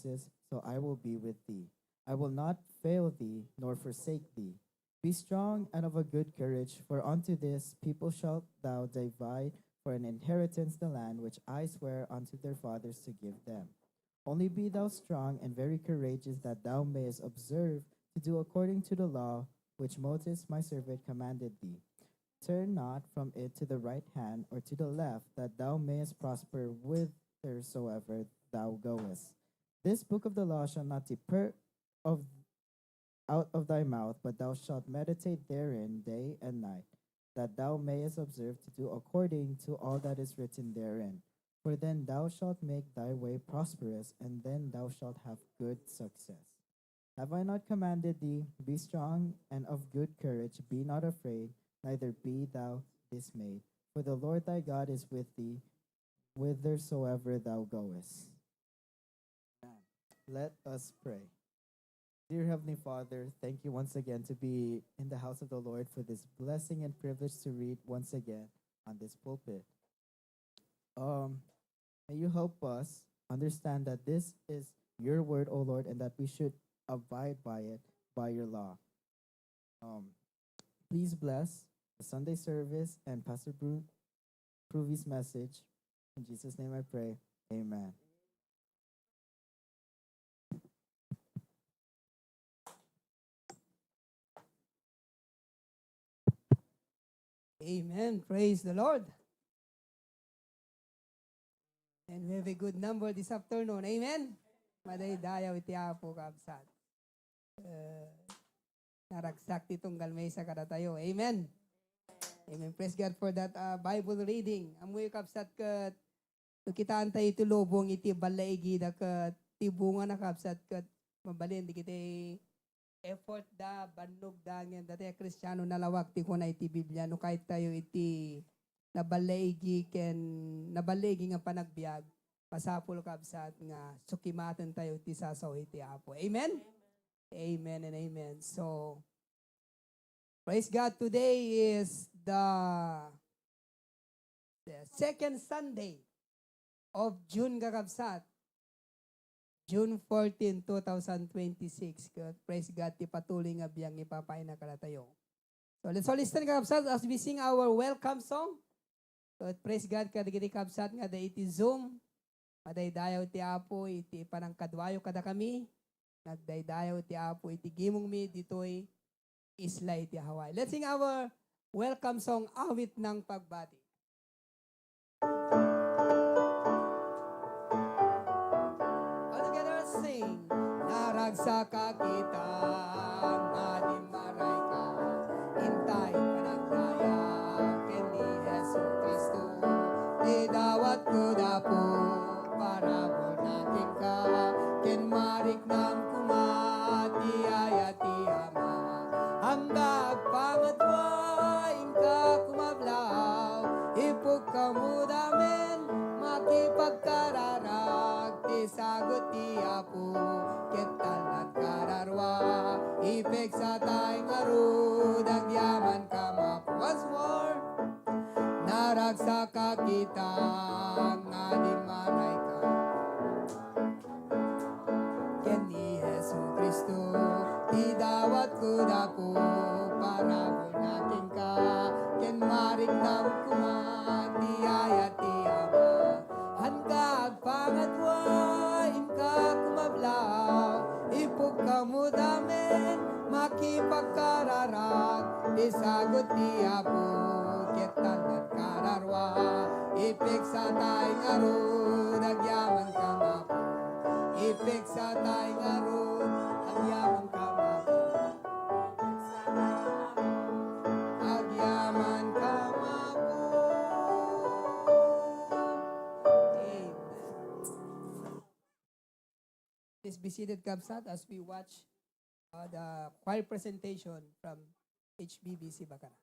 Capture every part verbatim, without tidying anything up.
promises, so I will be with thee. I will not fail thee nor forsake thee. Be strong and of a good courage, for unto this people shalt thou divide for an inheritance the land which I swear unto their fathers to give them. Only be thou strong and very courageous, that thou mayest observe to do according to the law which Moses my servant commanded thee. Turn not from it to the right hand or to the left, that thou mayest prosper whithersoever thou goest. This book of the law shall not depart of out of thy mouth, but thou shalt meditate therein day and night, that thou mayest observe to do according to all that is written therein. For then thou shalt make thy way prosperous, and then thou shalt have good success. Have I not commanded thee? Be strong and of good courage, be not afraid, neither be thou dismayed. For the Lord thy God is with thee whithersoever thou goest. Amen. Let us pray. Dear Heavenly Father, thank you once again to be in the house of the Lord for this blessing and privilege to read once again on this pulpit. Um, may you help us understand that this is your word, O Lord, and that we should abide by it, by your law. Um, please bless the Sunday service and Pastor Bru- Pruvi's message. In Jesus' name I pray. Amen. Amen. Praise the Lord. And we have a good number this afternoon. Amen. Madaydayaw iti Apo, kabsat. Uh, naragsak ti tunggal maysa kadatayo. Amen. Amen. Praise God for that uh, Bible reading. Ammoyo, kabsat, ket no kitaentayo iti lubong iti ballaigi da ket ti bungana, kabsat, ket mabalin dagiti effort da, bannog da, ngem dati a Kristiano nalawag ti kuna iti Biblia. No kayat tayo iti naballaigi ken naballaigi nga panagbiag, masapul, kabsat, nga sukimaten tayo ti sasao iti Apo. Amen? Amen and amen. So, praise God, today is the, the second Sunday of June, kakabsat. June fourteen, two thousand twenty-six. Ket praise God, ti patuloy nga biag nga ipapaina kadatayo. So, let's all listen, kakabsat, as we sing our welcome song. Ket praise God kadagiti kabsat nga adda iti Zoom. Madaydayaw ti Apo iti panangkaduayo kadakami. Nagdaydayaw ti Apo iti gimongmi ditoy isla iti Hawaii. Let's sing our welcome song, Awit ng Pagbati. All together, sing. Naragsak a kita nga dimmaray ka, intay panagdayag ken ni Jesu-Cristo. Ti dawatko, Apo, parabur na kenka, ken mariknam koma ti ayat ti Ama. Angga agpangatwa, inka kumablaw, ipukkamoda men makipagkararag. Ti sagut ti Apo ket talnat kararua, ipigsa tay ngarud, agyaman ka, Apo. Once more. Naragsak a kita nga dimmaray ka ken ni Jesu-Cristo. Ti dawatko, Apo, parabur na kenka, ken mariknam koma ti ayat ti Ama. Angga agpangatwa, inka kumablaw, ipukkamoda men makipagkararag. Ti sagut ti Apo ket talnat kararua, ipigsa tay ngarud, agyaman ka, Apo. Ipigsa tay ngarud, agyaman ka, Apo. Agyaman ka, Apo. Amen. Please be seated, kabsat, as we watch uh, the choir presentation from H B B C Bacara.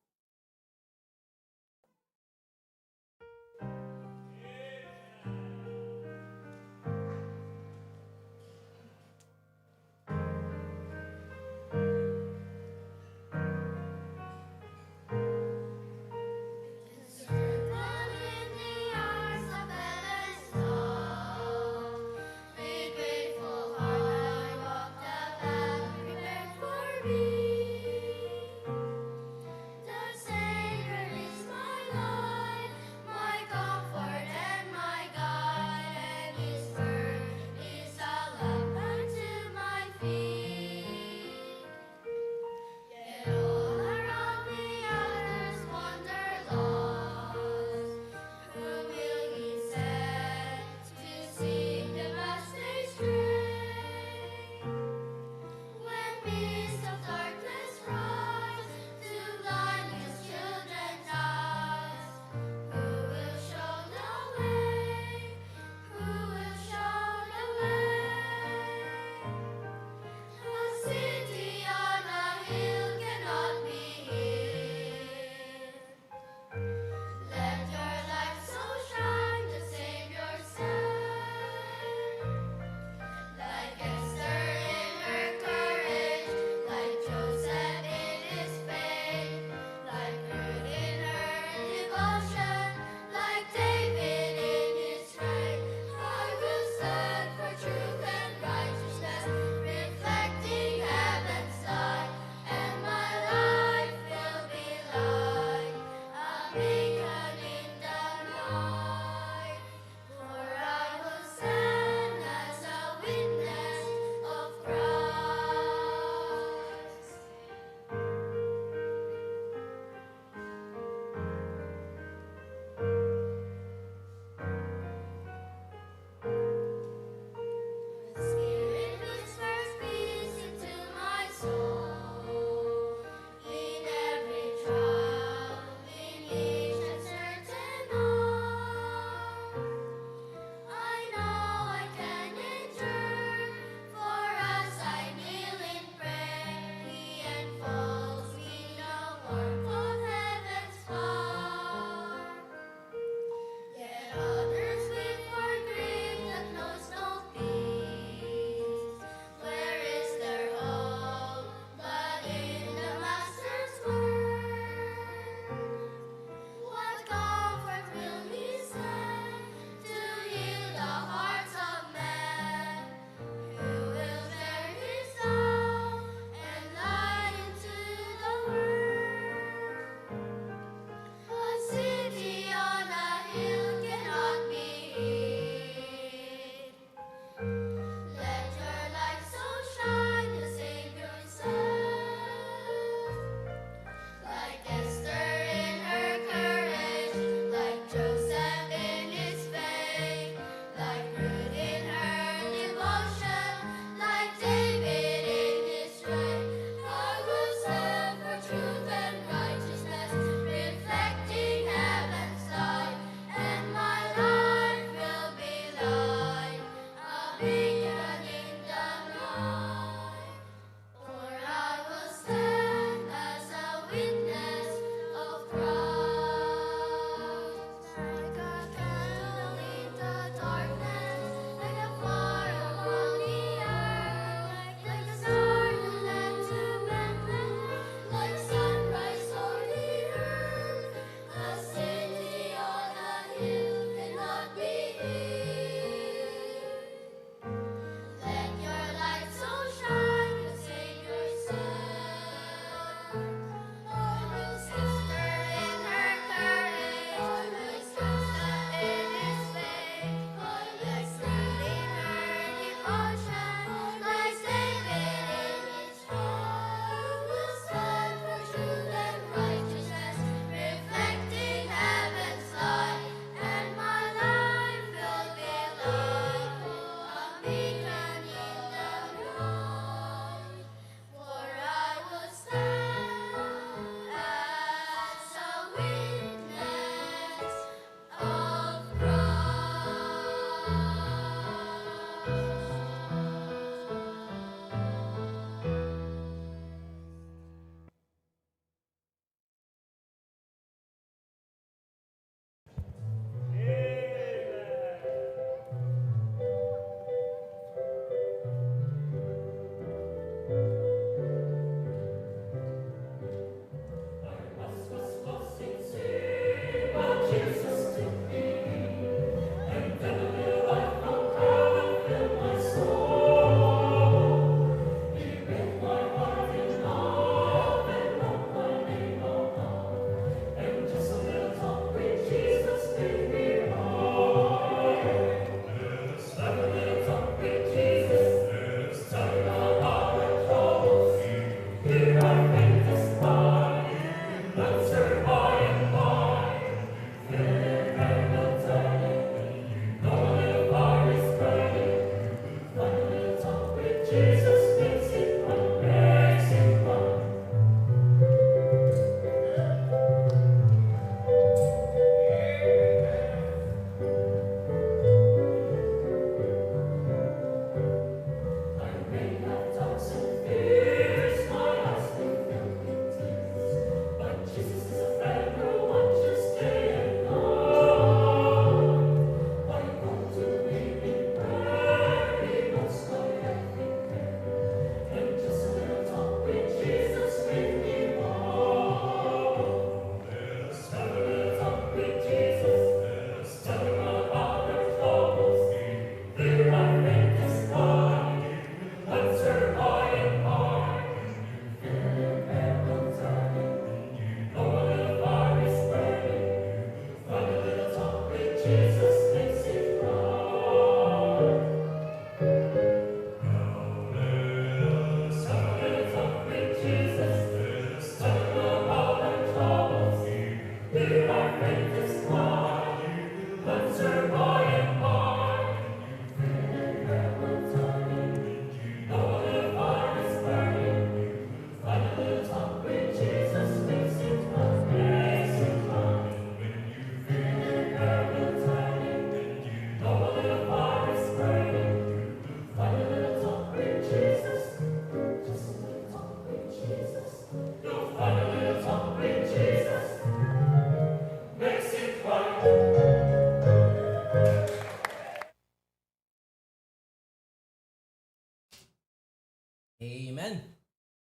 Amen.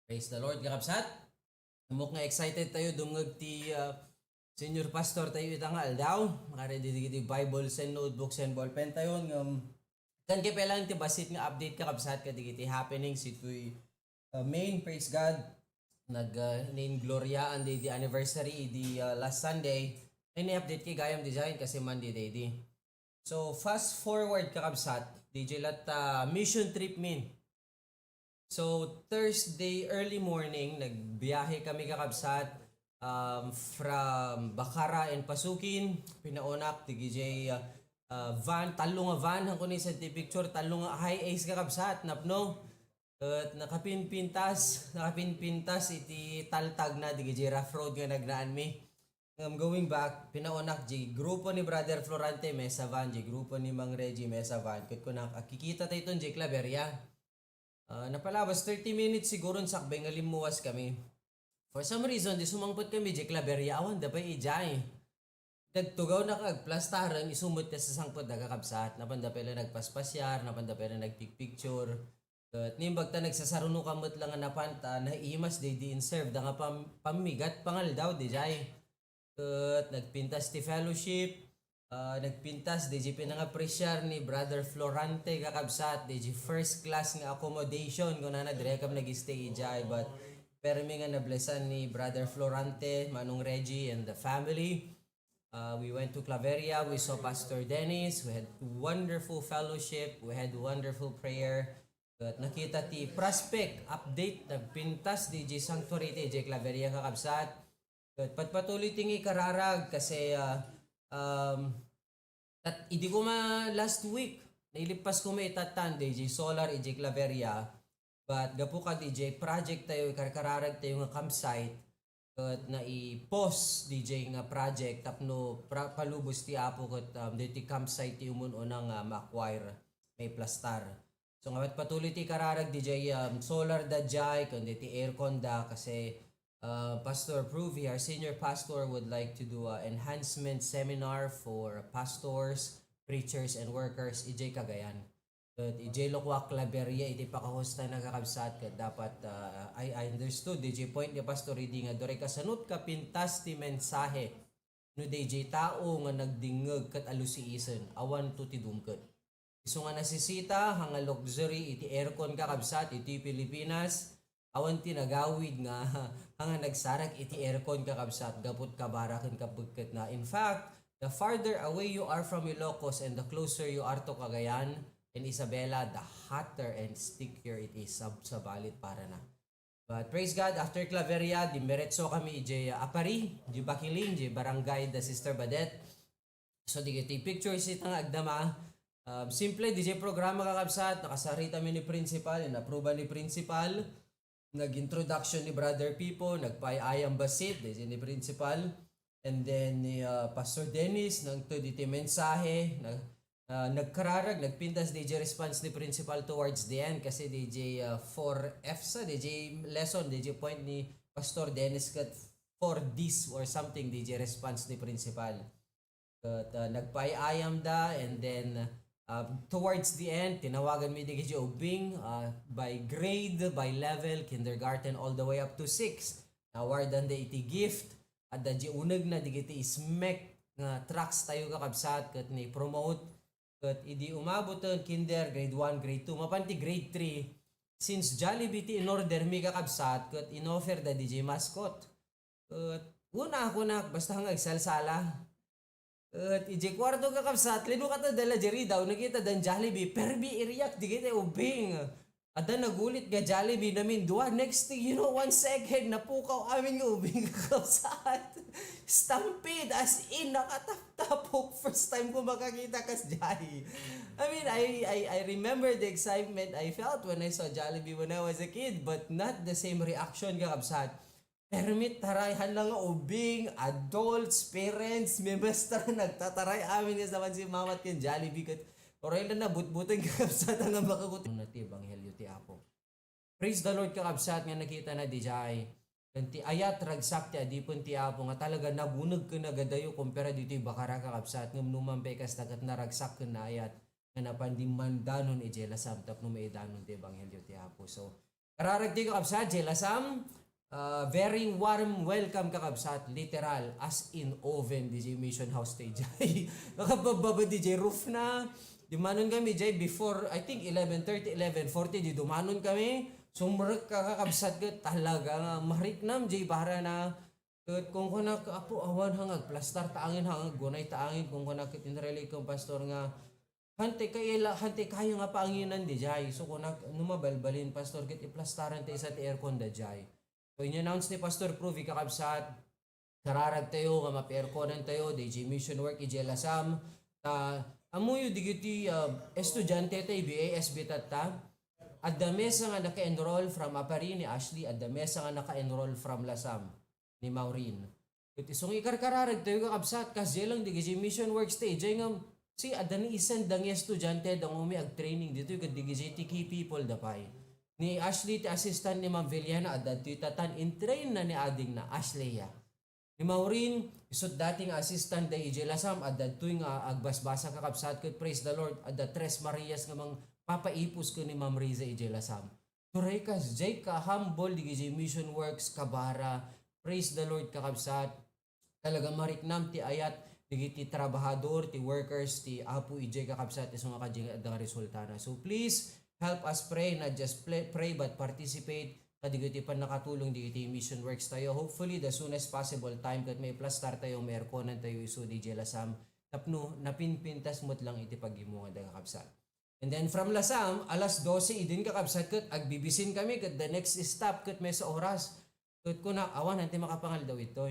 Praise the Lord, kakabsat. Ammok nga excited tayo, dumngeg ti, ah, senior pastor tayo ita nga aldaw. Makaredy dagiti Bibles and notebooks and ballpen tayo. Ngem, kan kaipalan ti bassit nga update, kakabsat, kadagiti happenings itoy, ah, Maine, praise God. Nag, ah, naingloriaan di, di anniversary, di, ah, last Sunday. Ay, ni-update kay gayam di dyan kasi Monday day di. So, fast forward, kakabsat, di dyan latta mission trip min. So, Thursday early morning, nagbiyahe kami, kakabsat, um, from Bacara and Pasukin. Pinaunak, di dyan, ah, ah, van, tallo nga van, hangko ni sa ti picture, tallo nga high ace, kakabsat, napno. Ket nakapinpintas, nakapinpintas iti taltag na, di dyan rough road nga nagnaan mi. Ngem going back, pinaunak di grupo ni Brother Florante, mesa van, di grupo ni Mang Reggie, mesa van. Ket kunak, "Agkikita tayo ton di Claveria." Ah, napalabas thirty minutes siguro, sakbay nga limmuwas kami. For some reason, di sumangpet kami di Claveria, awan da pay idiay. Nagtugaw na kag plastaren, isu met ti sasangpet da, kakabsat. Napan da pay la nagpaspasyar, napan da pay la nagpicpicture. Ket nimbag ta nagsasaruno ka met la nga napan ta naimas di, di in-serve da nga pam-, pammigat pangaldaw di jay. Ket nagpintas ti fellowship, ah, nagpintas di jay pinangapresiar ni Brother Florante, kakabsat, di jay first class nga accommodation, kunana, diri kam nag-stay ijay, but permi nga nablesan ni Brother Florante, Manong Reggie, and the family. Uh, we went to Claveria, we saw Pastor Dennis, we had wonderful fellowship, we had wonderful prayer. Ket nakita ti prospect, update, nagpintas di jay sanctuary ti jay Claveria, kakabsat. Ket patpatuloy ti nga ikararag kasi, ah, um, tat-, idi koma last week, nailippas koma itattan di jay solar, ijay Claveria. But gapu kad ijay project tayo, ikarkararag tayo nga campsite, ket nai-pause di jay nga project tapno pra-, palubos ti Apo ket, um, ditoy campsite ti umun-una nga ma-acquire, maiplastar. So, nga patpatuloy ti kararag di jay, um, solar da jay, kundi ti aircon da, kasi, uh, Pastor Pruvi, our senior pastor, would like to do a enhancement seminar for pastors, preachers, and workers ijay Cagayan. Ket ijay Locuac, Claveria iti pakahostana, kakabsat, ket dapat, ah, I, I understood, dijay point ni Pastor Rudy nga duri kasano ti kapintas ti mensahe no dijay tao nga nagdingngeg ket alusiisen, awanto ti dumket. Isu nga nasisita, nga luxury iti aircon, kakabsat, iti Pilipinas, awan ti nagawid nga, nga nagsarak iti aircon, kakabsat, gapu ti kabara ken kapekketna. In fact, the farther away you are from Ilocos and the closer you are to Cagayan and Isabela, the hotter and stickier it is. Sab-, sabali para na. But praise God, after Claveria, dimiretso kami ijay, ah, Aparri, ijay Bakiling, ijay barangay da Sister Badet. So, dagiti pictures ita nga agdama. Um, simple, dijay programa, kakabsat, nakasarita mi ni Principal, in-approve ni Principal. Nag-introduction ni Brother Pipo, nagpaay-ayam bassit, dijay ni Principal. And then ni, ah, Pastor Dennis, nangted iti mensahe, nag-, ah, nagkararag, nagpintas dijay response ni Principal towards the end, kasi dijay, ah, four Fs, ah, dijay lesson, dijay point ni Pastor Dennis ket four Ds or something, dijay response ni Principal. Ket, ah, nagpaay-ayam da, and then, ah, towards the end, tinawagan mi dagiti ubbing, ah, by grade, by level, kindergarten, all the way up to six. Nawardan da iti gift, adda di unegna dagiti smek nga tracts tayo, kakabsat, ket ni-promote. Ket idi umabot ti kinder, grade one, grade two, mapan ti grade three, since Jollibee ti in-order mi, kakabsat, ket in-offer da dijay mascot. Ket, una, kunak, basta nga agsalsala. Ket ijay kuarto, kakabsat, linukatna da la Jerry daw, nakita dan Jollibee, permi iriak dagiti ubbing. Adda nagulit nga Jollibee, namindua. Next thing you know, one second, napukaw amin nga ubbing, kakabsat. Stampede, as in, nakataptapok. First time ko makakita kas jay. I mean, I, I, I remember the excitement I felt when I saw Jollibee when I was a kid, but not the same reaction, kakabsat. Permi tarayhan na nga ubbing, adults, parents, memester, nagtataray amin nga saman si Mamat ken Jollibee ket oray la nabutbuteng, kakabsat, nga makagut-, na ti ebanghelio ti Apo. Praise the Lord, kakabsat, nga nakita na dijay. Ken ti ayat, ragsak ti adipen ti Apo nga talaga naguneg ken nagadayo kumpara ditoy Bacara, kakabsat, ngem numan pay kasta ket naragsak ken naayat nga napan dimmandanon ijay lasam tapno maidanon ti ebanghelio ti Apo. So, Kararag tayo, kakabsat, jay lasam, ah, very warm welcome, kakabsat, literal, as in oven, D J Mission House tayo jay. Nakapabbaba D J roof na. Dimanon kami jay before, I think, eleven thirty, eleven forty, di dumanon kami. Sumrek ka, kakabsat, ket talaga nga mariknam jay bara na. Ket kunkunak, "Apo, awan hangag plastar ta angin, hangag gunay ta angin," kunkunak ket inrelate ko, Pastor, nga, "Hantay kaila, hantay kaya nga paanginan di jay." So, kunak, "No mabalbalin, Pastor, ket iplastaran ta isa ti aircon da jay." So, in-announce ni Pastor Pruvi, kakabsat, kararag tayo nga mapi-airconan tayo, D J Mission Work, idiay lasam, ta, amuyo digiti, ah, estudiante tayo, B A S B tatta, adda mesa nga naka-enroll from Aparri ni Ashley, adda mesa nga naka-enroll from Lasam ni Maureen. Ket isu nga ikarkararag tayo, kakabsat, kasdiay lang digiti mission works ti idiay ngem, si adda ni isenda nga estudiante da nga umi agtraining ditoy ket digiti ti key people da pay. Ni Ashley ti assistant ni Ma'am Viliana, adda ditoy tatan, intrain na ni adingna, Ashley ya. Ni Maureen, isut dati nga assistant da idiay lasam, adda ditoy nga agbasbasa, kakabsat, ket praise the Lord, adda Tres Marias nga mangpapaipus ken ni Ma'am Riza idiay lasam. Turay kasdiay ka humble digiti mission works, kabara. Praise the Lord, kakabsat. Talaga mariknam ti ayat digiti trabahador, ti workers, ti Apo idiay, kakabsat, isu nga kasdiay nga adda nga resultana. So please help us pray, not just play, pray but participate kadigiti pannakatulong digiti mission works tayo. Hopefully, the soonest possible time ket maiplastar tayo, ma-airconan tayo isu diay lasam tapno napinpintas met lang iti pagimungada, kakabsat. And then from Lasam, alas dose idin, kakabsat, ket agbibisin kami ket the next stop ket mesa Oras. Ket kuna, awan, hantay makapangaldaw itoy.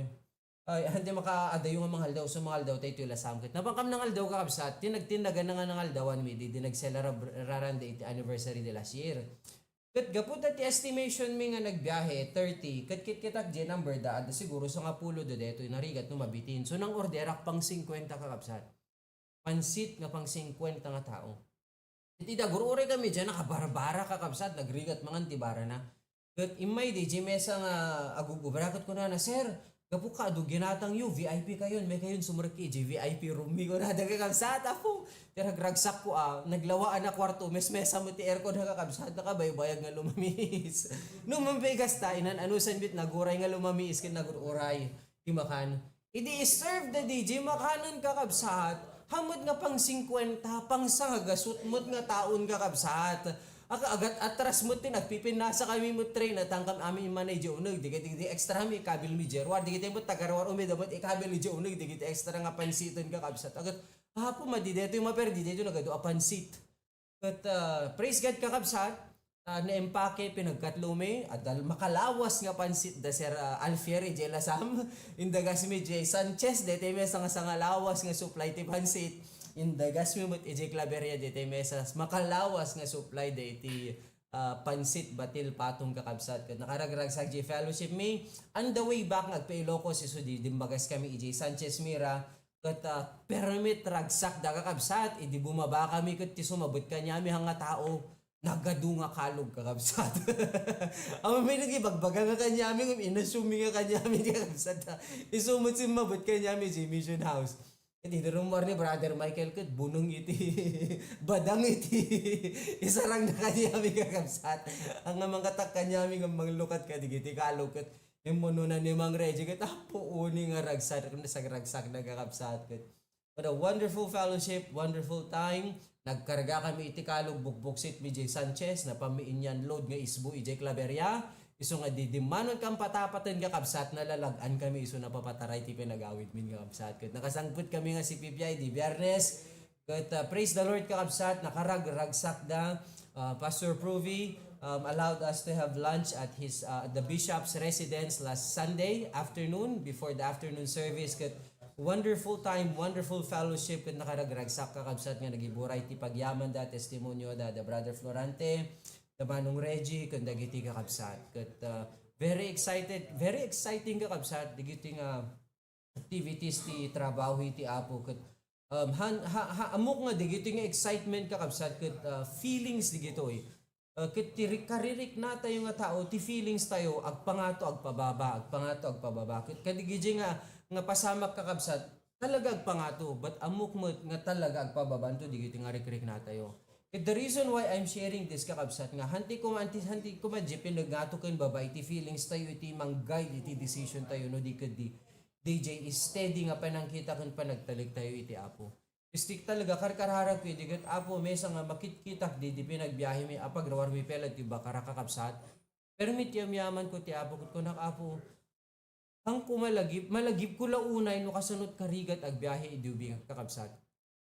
Ay, hantay makaadayo nga mangaldaw, so mangaldaw tayo itoy Lasam. Ket napankam nangaldaw, kakabsat, ti nagtinnagan na nga nangaldawan mi, di, di nagselebrar-, raranda iti anniversary de last year. Ket gapu ta ti estimation mi nga nagbiahe, thirty, ket kitkitak diay number da, adda siguro sangapulo da daytoy narigat no mabitin. So nang-orderak pang singkwenta, kakabsat. Pansit nga pang singkwenta nga tao. Iti nagur-uray kami diay, nakabarbara, kakabsat, nagrigat mangan ti barana. Ket immay diay mesa nga agub-ubra ket kunana, "Sir, gapu kado ginatangyo, V I P kayon, makayon sumrek idiay V I P room mi," kunada, kakabsat. Apo, ti ragragsakko a, naglawaan a kuarto, mesmesa met ti aircon, kakabsat, nakabaybayag nga lumamiis. No, mampay kasta, inan-anusan met naguray nga lumamiis ken nagur-uray ti makan. Idi i-serve da diay makanen, kakabsat, hamut nga pang singkwenta, pang sangagasut met nga taon, kakabsat. Aka-, agat atras met ti nagpipinnasa kami met tray, natangkam amin immana idiay uneg, digiti, digiti extra mi, ikabil mi idiay ruar, digiti met tagaruar, umida met ikabil idiay uneg, digiti extra nga pansiten, kakabsat. Agat, apo, madi daytoy maperdi, daytoy nagadu a pansit. Ket, ah, praise God, kakabsat, ah, naimpake, pinagkatlo mi, adda makalawas nga pansit da Sir, ah, Alfier idiay Lasam, indagas mi idiay Sanchez, daytoy met sanga-sangalawas nga supply ti pansit, indagas mi met idiay Claveria, daytoy met sa makalawas nga supply daytoy, ah, pansit batil patong, kakabsat, ket nakaragragsak diay fellowship mi, on the way back nga agpa-Ilocos, isu di dimmagas kami idiay Sanchez Mira, Ket, ah, permit ragsak da, kakabsat, idi bumaba kami ket ti sumabet kaniami nga tao, nagadu nga kalog, kakabsat. Amin met nagibagbaga nga kaniami, ngem inassume mi nga kaniami, kakabsat, ah. Isu met simmabet kaniami idiay mission house. Ket idi rummuar ni Brother Michael ket buneng iti badang iti isarangna kaniami, kakabsat. Ania nga mangkatak kaniami ngem manglukat kadigiti kalog ket Immuno na ni Mang Reggie ket, "Apo, uni nga ragsak, nasagragsak na, kakabsat." Ket what a wonderful fellowship, wonderful time. Nagkarga kami iti kalog, bukbuksit mi idiay Sanchez, napan mi inyang load nga isbo idiay Claveria. Isu nga didimmanon kan patapaten, kakabsat, nalalag-an kami isu napapataray ti pinagawid min, kakabsat. Ket nakasangpet kami nga C P P I idi Biyernes, But, uh, praise the Lord, kakabsat, nakaragragsak da. Uh, Pastor Pruvi, um, allowed us to have lunch at his, uh, at the bishop's residence last Sunday afternoon before the afternoon service. Ket wonderful time, wonderful fellowship, ket nakaragragsak, kakabsat, nga nagiburay ti pagyaman da, testimonio da, da Brother Florante, da Manong Reggie, ken dagiti kakabsat. Ket, uh, very excited, very exciting, kakabsat, dagiti nga activities ti trabaho iti Apo ket, um, han-, ha, ha, ammok nga dagitoy nga excitement, kakabsat, ket, uh, feelings dagitoy. Uh, ket ti ri-, kaririknatayo nga tao, ti feelings tayo agpangato agpababa, agpangato agpababa. Ket kadigidiay nga, nga pasamak, kakabsat, talaga agpangato, but ammok met nga talaga agpababaanto dagitoy nga rikriknatayo. The reason why I'm sharing this, kakabsat, nga, hantay koma, hantay, hantay koma, di pinagngatoken babaen ti feelings tayo iti mang-guide iti decision tayo, no, di kadi, D J, is steady nga panangkita ken panagtalek tayo iti Apo. Istik talaga, karkararag ko, idi ket, Apo, mesa nga makitkitak di, di pinagbiahe mi, apagruar mi pay la ti bakara, kakabsat. Pero mitiyamyaman ko ti Apo, ket kunak, Apo, Hangko malagip, malagip ko la unay no kasano ti karigat agbiahe idi ubing, kakabsat.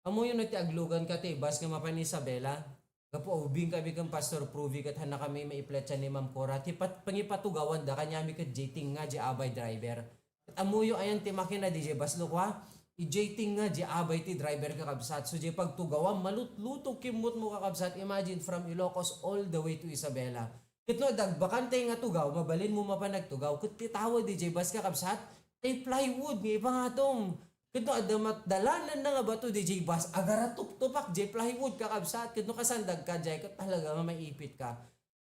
Ammoyo no ti aglugan ka ti bus nga mapan Isabela. Gapu ubing kami ken Pastor Pruvi ket hannakami maipletsa ni Ma'am Cora. Ti pat-, pangipatugawan da kaniami ket jay tinga jay abay driver. Ket ammoyo ayan ti makina di jay bus lo kua. Ijay tinga jay abay ti driver, kakabsat. So jay pagtugawan, malutluto kimmutmo, kakabsat. Imagine from Ilocos all the way to Isabela. Ket no adda agbakantay nga tugaw, mabalinmo mapan agtugaw. Ket ti tawid di jay bus, kakabsat, ti plywood nga ipangatom. Ket no adda matdalananna nga bato di jay bus, agaratuptopak jay plywood, kakabsat. Ket no kasandagka jay, ket talaga nga maipitka.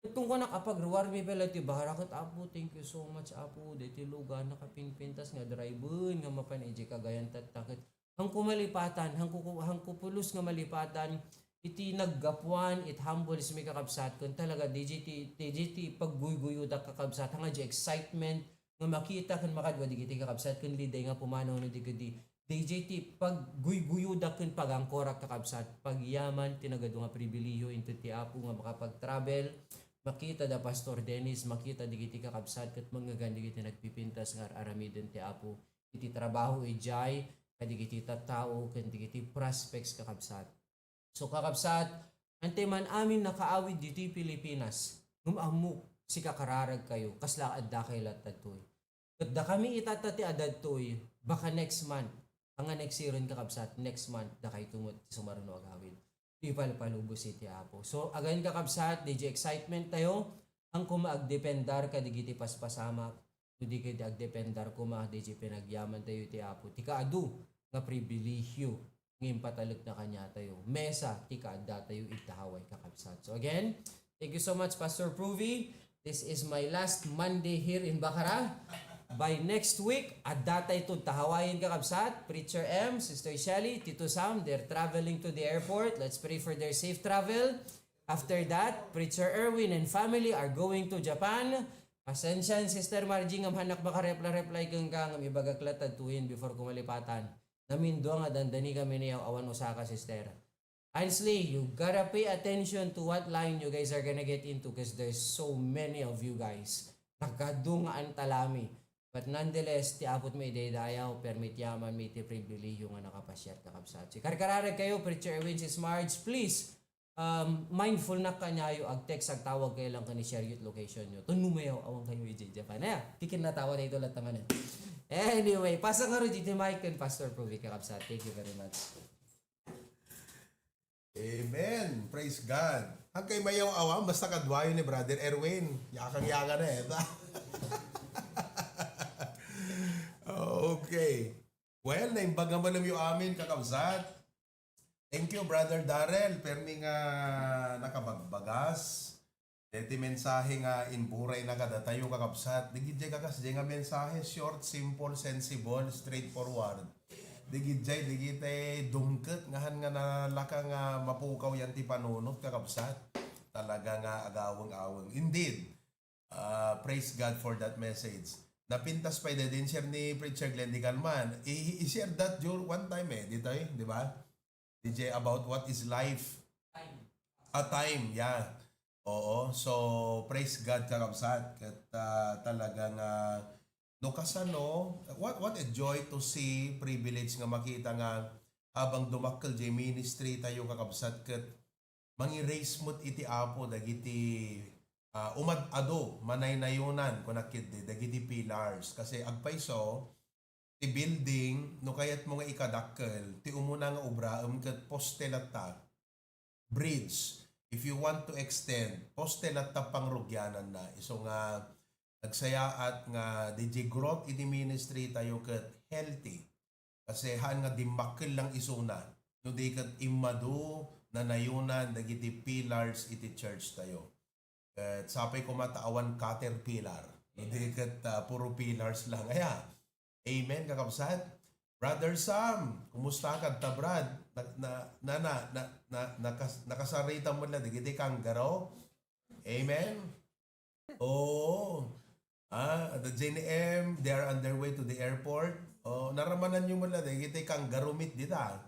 Ket kunkunak, apagruarmi pay la ti bakara ket, Apo, thank you so much, Apo, daytoy lugan nakapinpintas nga driven nga mapan idiay Cagayan tatta ket Hangko malipatan, hangko, hangko pulos nga malipatan iti naggapuan iti humbles mi, kakabsat, ken talaga, D J ti, D J ti pagguyguyodak, kakabsat, nga di excitement nga makita ken makadua digiti, kakabsat, ken liday nga pumanaw no di kadi. D J ti pagguyguyodak ken pagangkorak, kakabsat, pagyaman ti nagadu nga pribilehiyo inted ti Apo nga makapag-travel, makita da Pastor Dennis, makita digiti kakabsat, ket mangngegana digiti nagpipintas nga ar-aramiden ti Apo iti trabaho idiay, kadagiti tattao, ken dagiti prospects, kakabsat. So, kakabsat, hantay man amin nakaawid ditoy Pilipinas, ngem ammok, sika kararag kayo, kasla adda kay latta ditoy. Ket dakami itatta ti adda ditoy, baka next month, anga next year, kakabsat, next month, dakayto met ti sumaruno agawid. Ipalpalubos iti Apo. So, again, kakabsat, D J excitement tayo, hangko agdependar kadagiti paspasamak, no di ket agdependar koma, D J pinagyaman tayo iti Apo. Ti kaadu nga pribilehiyo nga impatalekna kaniatayo. Mesa ti kaadda tayo iti Hawaii, kakabsat. So again, thank you so much, Pastor Pruvi. This is my last Monday here in Bacara. By next week, adda tayo to Hawaii, kakabsat. Preacher M, Sister Shelly, Tito Sam, they're traveling to the airport. Let's pray for their safe travel. After that, Preacher Erwin and family are going to Japan. Pasensya, Sister Margie, ngem hannak makareply-reply kenka, ngem ibagak latta ditoyen before ko malipatan. Namindua nga dandani kami ni awan usa ka, Sister. Honestly, you gotta pay attention to what line you guys are gonna get into, 'cause there's so many of you guys. Nagadu nga antalami. But nonetheless, ti Apo met idaydayaw, permit yaman mi ti pribilehiyo nga nakapasiar, kakabsat. Si karkararag kayo, Preacher Erwin, Sis Marge, please, um, mindful na kaniayo, ag-text, agtawag kayo lang ken i-share yo ti location yo. Tun no mayaw-awan kayo idiay Japan. Aya, ti kinatawa na ito latta manen. Anyway, pasa ngarud iti mic ken Pastor Pruvi, kakabsat. Thank you very much. Amen. Praise God. Agkay mayaw-awan, basta kaduayo ni Brother Erwin. Yakang-yaka na eh. Okay. Well, naimbag nga manen yo amin, kakabsat. Thank you, Brother Darrell. Permi nga nakabagbagas. Deti mensahe nga imburay na kadatayo, kakabsat. Dagiti kakasdiay nga mensahe, short, simple, sensible, straightforward. Dagiti, dagiti dumket nga han nga nalaka nga mapukaw yan ti panunot, kakabsat. Talaga nga agaweng-aweng. Indeed, ah, praise God for that message. Napintas pay da din share ni Preacher Glenn di Calman. I-, i-share that during one time eh, ditoy, di ba? D J, about what is life. A time, yeah. Oo. So, praise God, kakabsat. Ket, ah, talaga nga, no kasano, what, what a joy to see, privilege nga makita nga habang dumakkel jay ministry tayo, kakabsat, ket mangi-raise met iti Apo dagiti, ah, umad-ado, manaynayonan, kunak ketdi, dagiti pillars. Kasi agpayso, ti building, no kayatmo nga ikadakkel, ti umuna nga obraem ket poste latta, bridge. If you want to extend, poste latta pangrugiananna. Isu nga nagsayaat nga di jay growth iti ministry tayo ket healthy. Kasi haan nga dimmakkel lang isuna, no di ket immadu, nanayonan dagiti pillars iti church tayo. Ket sapay koma ta awan caterpillar. Hindi ket, ah, puro pillars lang. Aya. Amen, kakabsat? Brother Sam, kumusta ka, ta, Brad? Na, na, na, na, na, na, nakas-, nakasarita mo na, digiti kanggaro? Amen? Oo. Ah, the J N M, they are on their way to the airport. Oh, naramanan nyo mo na, digiti kanggaro meat dita.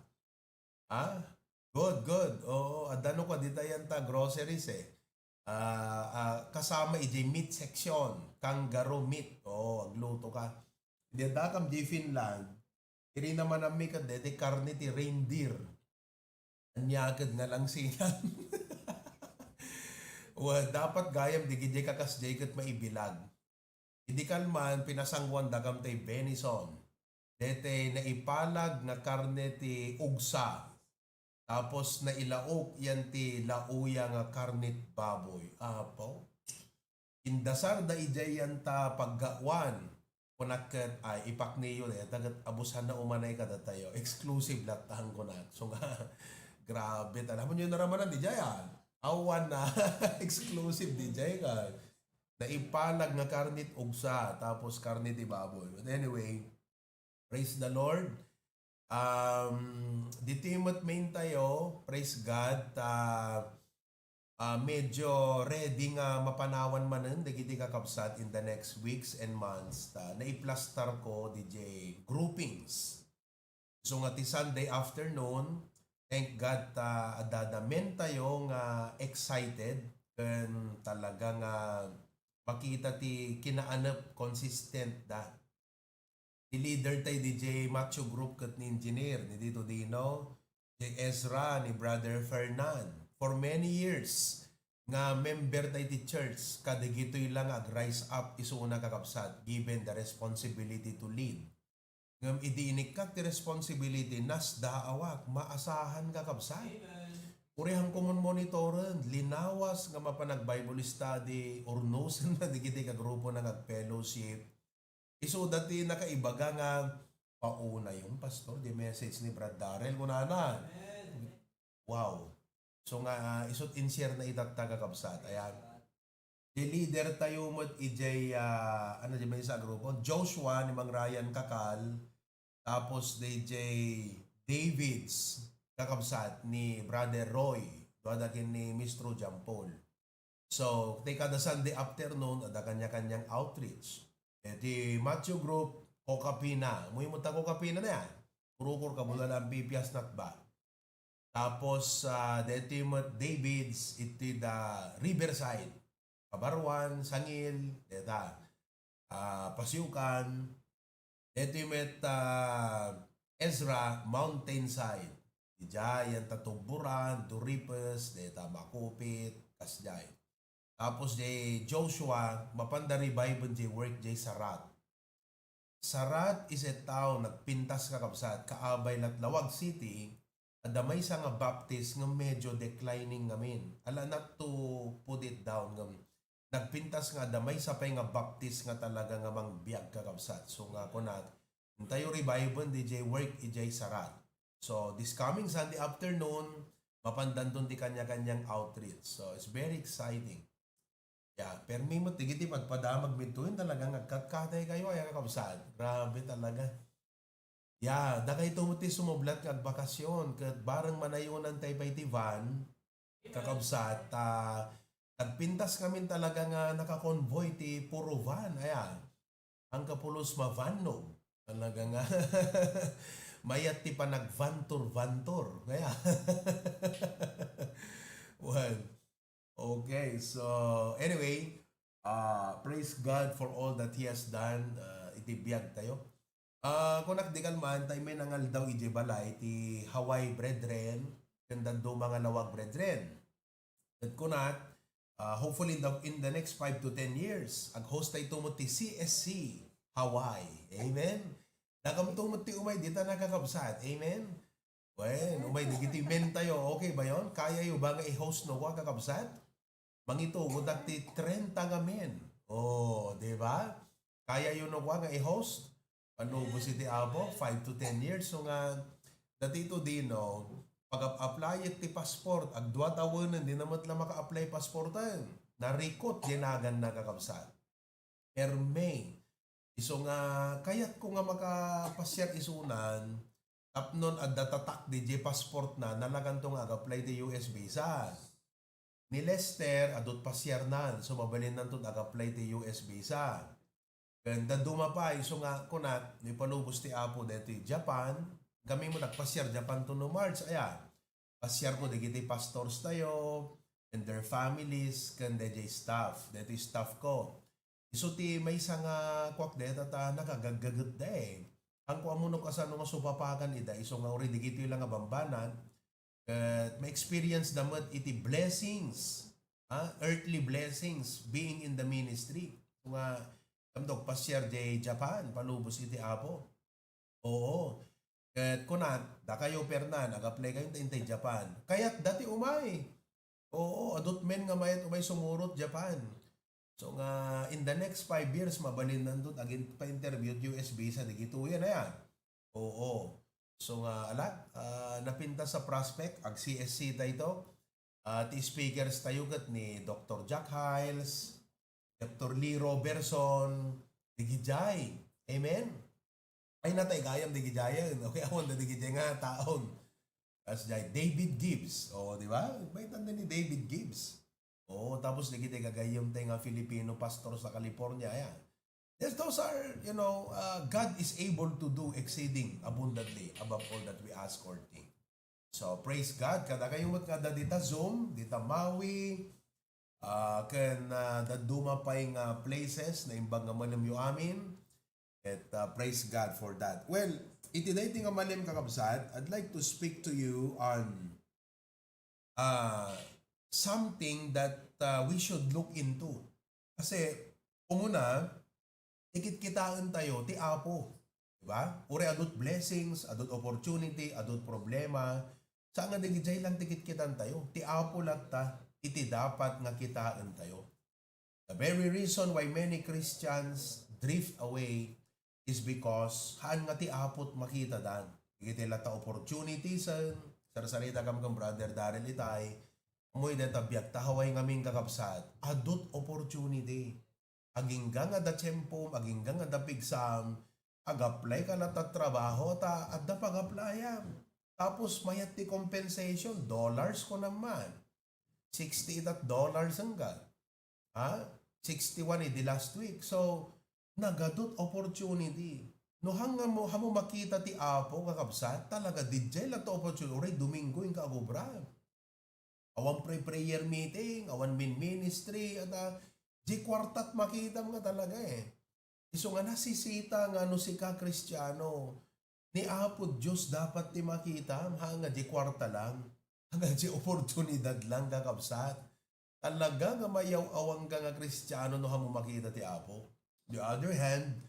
Ah, good, good. Oo, adda no ka dita yan ta groceries eh. Ah, ah, kasama iti meat section, kangaroo meat. Oo, agluto ka. Di dakam di Finland, iri naman mi ket deti karne ti reindeer. Ania ket nga langsingan. Well, dapat gayam di gidi kakas jay ket maibilag. Idi kalman, pinasangwan dakam tay venison. Dete naipalag nga karne ti ugsa. Tapos nailaok yan ti lauya nga karne ti baboy. Apo. Indasar da ijay yan ta paggawan. Kunak ket, ay, ipakniyo, deta ket abusan na umanay kadatayo. Exclusive latta ang kunak. So nga, grabe. Alam mo nyo naramanan, di jay, ah. Awan na. Exclusive, di jay, ka. Naipalag nga karne ti ugsa, tapos karne ti baboy. But anyway, praise the Lord. Um, ditoy met main tayo, praise God, ta, ah, medyo ready nga mapanawan manen dagiti kakabsat in the next weeks and months. Ta, naiplastar ko D J groupings. So nga ti Sunday afternoon, thank God ta adda da men tayo nga excited ken talaga nga makita ti kinaanep, consistent da. Ti leader tay D J Macho Group ket ni engineer, ni Tito Dino, J Ezra, ni Brother Fernan. For many years, nga member tay ti church, kadagitoy lang nga ag-rise up isuna kakabsat, given the responsibility to lead. Ngem idi inikkat ti responsibility, nasdaawak, maasahan kakabsat. Amen. Urihan ko mon monitoren, linawas nga mapan ag-Bible study, urnosen na digiti kagrupo na nga ag-fellowship. Isu dati nakaibaga nga, "Pauna yung pastor, di message ni Brad Darrell," kunana. Amen. Wow. So nga, ah, isut in-share na itatta, kakabsat. Ayan. Di leader tayo met ijay, ah, ano, di may sa grupo? Joshua ni Mang Ryan Kakal, tapos D J Davids, kakabsat ni Brother Roy, duadakin ni Mistro John Paul. So, ti kada Sunday afternoon, ada kanya-kanyang outreach. Eh, ti Matthew Group, Kokapina. Muy mo ta Kokapina na yan. Kurukor ka, bulalan, pipias, natba. Tapos, ah, deti met Davids, iti da Riverside. Kabaruan, Sangil, deta. Ah, Pasiukan. Deti met, ah, Ezra, Mountainside. Ija, yan ta Tuburan, Duripes, deta Makupit, kasjay. Tapos di Joshua, mapanda revive di work di Sarat. Sarat is a town, nagpintas, kakabsat, kaabay lat Laoag City, adda maysa nga Baptist nga medyo declining ngamin. Ala, not to put it down, ngem nagpintas nga adda maysa pay nga Baptist nga talaga nga mangbiag, kakabsat. So nga kunak, intayo revive-en di jay work ijay Sarat. So, this coming Sunday afternoon, mapandanton ti kanya-kanyang outreach. So, it's very exciting. Yeah, permi met digiti pagpadamag mi ditoy, talagang agkatkatay kayo, ay, kakabsat. Grabe talaga. Yeah, dakayto met ti sumublat nga agbakasyon, ket bareng manayunan tay pay ti van, kakabsat, ah, nagpintas ngamin talaga nga naka-convoy ti puro van, aya. Anggapulos mavannog. Talaga nga, mayat ti panagvantur-vantur. Kaya, well, okay, so, anyway, ah, praise God for all that He has done, ah, iti biag tayo. Ah, kunak di kalman, tay may nangaldaw iti balay, ti Hawaii Brethren, ken dadduma nga Laoag Brethren. Ket kunat, ah, hopefully in the, in the next five to ten years, ag-host tayo met ti C S C Hawaii. Amen? Dakamto met ti umay dita, nakakabsat. Amen? Wen, umay digiti men tayo. Okay ba yon? Kayayo ba nga i-host no, kakabsat? Mangitugodak ti trenta nga men. Oh, di ba? Kayayo no, nga i-host? Panubos iti Apo, five to ten years. So nga, dati ito di, no, pag-apply ti passport, agdua tawenen, di na met la maka-apply passporten. Narikot, di nagan na, kakabsat. Permi. Isu nga kayatko nga makapasiar isunan, tapnon adda tatak diay passportna, nalaganto nga ag-apply ti U S visa. Ni Lester, adut pasiarnan, so mabalinnanto ag-apply ti U S visa. Ken dadduma pay, isu nga kunak, no ipalubos ti Apo daytoy Japan, kami met agpasiar Japan to no March, aya. Pasiarko dagiti pastors tayo, and their families, ken dayjay staff, daytoy staff ko. Isu ti maysa nga kuak dayta ta nagagaggaget da eh. Haanko ammo no kasano nga supapakan ida, isu nga uray dagitoy la nga bambanag, ket ma-experience da met iti blessings, ha? Earthly blessings being in the ministry. Nga, kamdok, pasiar jay Japan, palubos iti Apo. Oo. Ket kunat, dakayo, Fernan, ag-apply kayo ta intay Japan. Kayat dati umay. Oo, adut men nga mayat umay sumurot Japan. So nga, in the next five years, mabalinnanto agin pa-interview U S visa, digitoyen aya. Oo. So nga, ala, ah, napintas a prospect, ag-C S C tayo to. Ah, ti speakers tayo ket ni Doctor Jack Hiles, Doctor Lee Roberson, digijay. Amen? Ay, natay gayam digijayen. Okay, awan da digijay nga taon. As jay, David Gibbs. O, di ba? May tanda ni David Gibbs. O, tapos digiti gagayyem tay nga Filipino pastor sa California, ya. Yes, those are, you know, uh, God is able to do exceeding abundantly above all that we ask or think. So, praise God. Kadakayo met nga adda dita Zoom, dita Maui, ah, ken, ah, dadduma pay nga places, naimbag nga malemyo amin. At, ah, praise God for that. Well, iti daytoy nga malem, kakabsat, I'd like to speak to you on, ah, something that, ah, we should look into. Kasi, umuna, ikitkitaen tayo ti Apo. Di ba? Uray adut blessings, adut opportunity, adut problema. Sa nga digijay lang ti kitkitan tayo. Ti Apo latta, iti dapat nga kitaen tayo. The very reason why many Christians drift away is because haan nga ti Apo ti makitadan. Dagiti latta opportunities, ah, sarsarita kam ken Brother Daryl itay, amoy deta biag ta, awan ngamin, kakabsat, adut opportunity. Agingga nga adda tiempo, agingga nga adda pigsam, ag-apply ka latta trabaho, ta adda pag-apply-am. Tapos mayat ti compensation, dollars ko naman. Sixty-eight dollars nga. Ha? Sixty-one idi last week. So, nagadut opportunity. No, hangngamo, hamo makita ti Apo, kakabsat, talaga, dijay latta opportunity. Uray Domingo, inka agubra. Awan pre-prayer meeting, awan min ministry, at, ah, di kwartat makitam nga talaga eh. Isu nga nasisita nga no sika Kristiano, ni Apo Dios dapat ti makitam, ha nga di kwarta lang, ha nga di oportunidad lang, kakabsat. Talaga nga mayaw-awang ka nga Kristiano no hamo makita ti Apo. The other hand,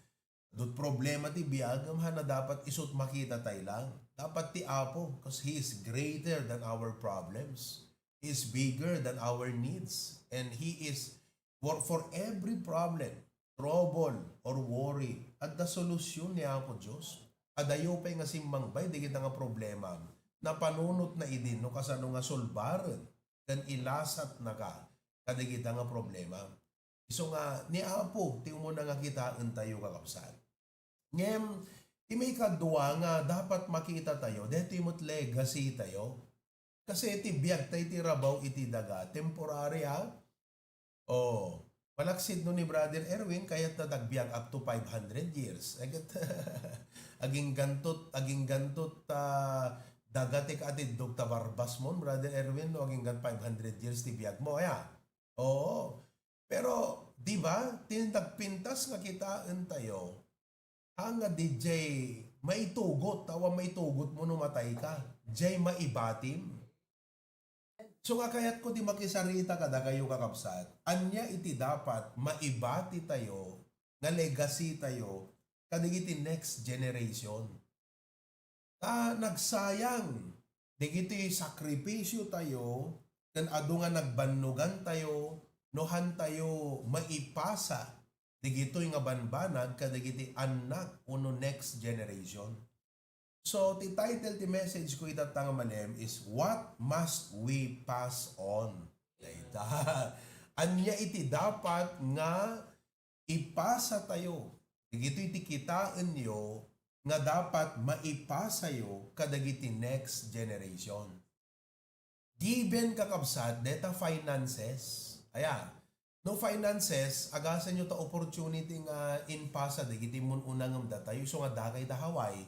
dut problema ti biag, ngem hana dapat isut makita tay lang. Dapat ti Apo, 'cause He is greater than our problems. He is bigger than our needs. And He is for, for every problem, trouble, or worry, adda solusyon ni Apo Dios. Adayo pay nga simmangbay dagita nga problema, napanunot na idin no kasano nga sulbaren ken ilasat na ka kadagita nga problema. Isu nga, ni Apo ti umuna nga kitaen tayo, kakabsat. Ngem, ti maikadua nga dapat makita tayo, daytoy met legacy tayo. Kasi ti biag tay ti rabaw iti daga, temporary, ha? Oh, malaksid no ni Brother Erwin, kayat na tagbiag up to five hundred years. Ay, ket, aginggantot, aginggantot, ah, daga ti kaatiddog ta barbas mon, Brother Erwin, no? Aginggan five hundred years ti biag mo, aya? Oo. Pero, di ba, ti nagpintas nga kitaen tayo, ha nga dijay maitugot, awan maitugot mo no matay ka, dijay maibatim. So nga kayatko ti makisarita kadakayo, kakabsat, ania iti dapat maibati tayo nga legacy tayo kadagiti next generation? Ta nagsayang dagiti sakripisyo tayo ken adu nga nagbannogan tayo no han tayo maipasa dagitoy nga banbanag kadagiti annak wenno next generation. So, ti title ti message ko ita nga malem is, "What must we pass on?" Dayta. Ania iti dapat nga ipasa tayo Dagitoy ti kitaenyo nga dapat maipasayo kadagiti next generation. Given, kakabsat, deta finances. Aya, no finances, agasanyo ta opportunity nga impasa dagiti immun-una ngem datayo, isu nga dakay da Hawaii,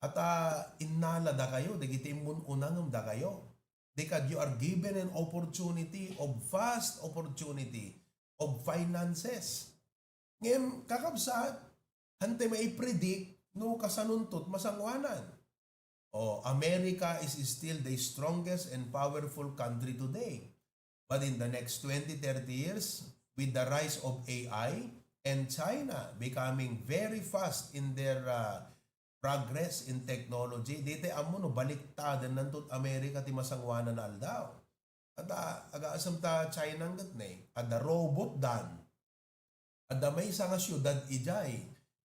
at, ah, innala dakayo dagiti immun-una ngem dakayo. Because you are given an opportunity of vast opportunity of finances. Ngem, kakabsat, hantay maipredict no kasanonto ti masangoanan. Oh, America is still the strongest and powerful country today. But in the next twenty, thirty years, with the rise of A I and China becoming very fast in their, uh, progress in technology, di tay ammo no baliktadennanto ti America ti masangoanan a aldaw. At, ah, agasem ta China ket ne, adda robot dan. Adda maysa nga siudad idiay.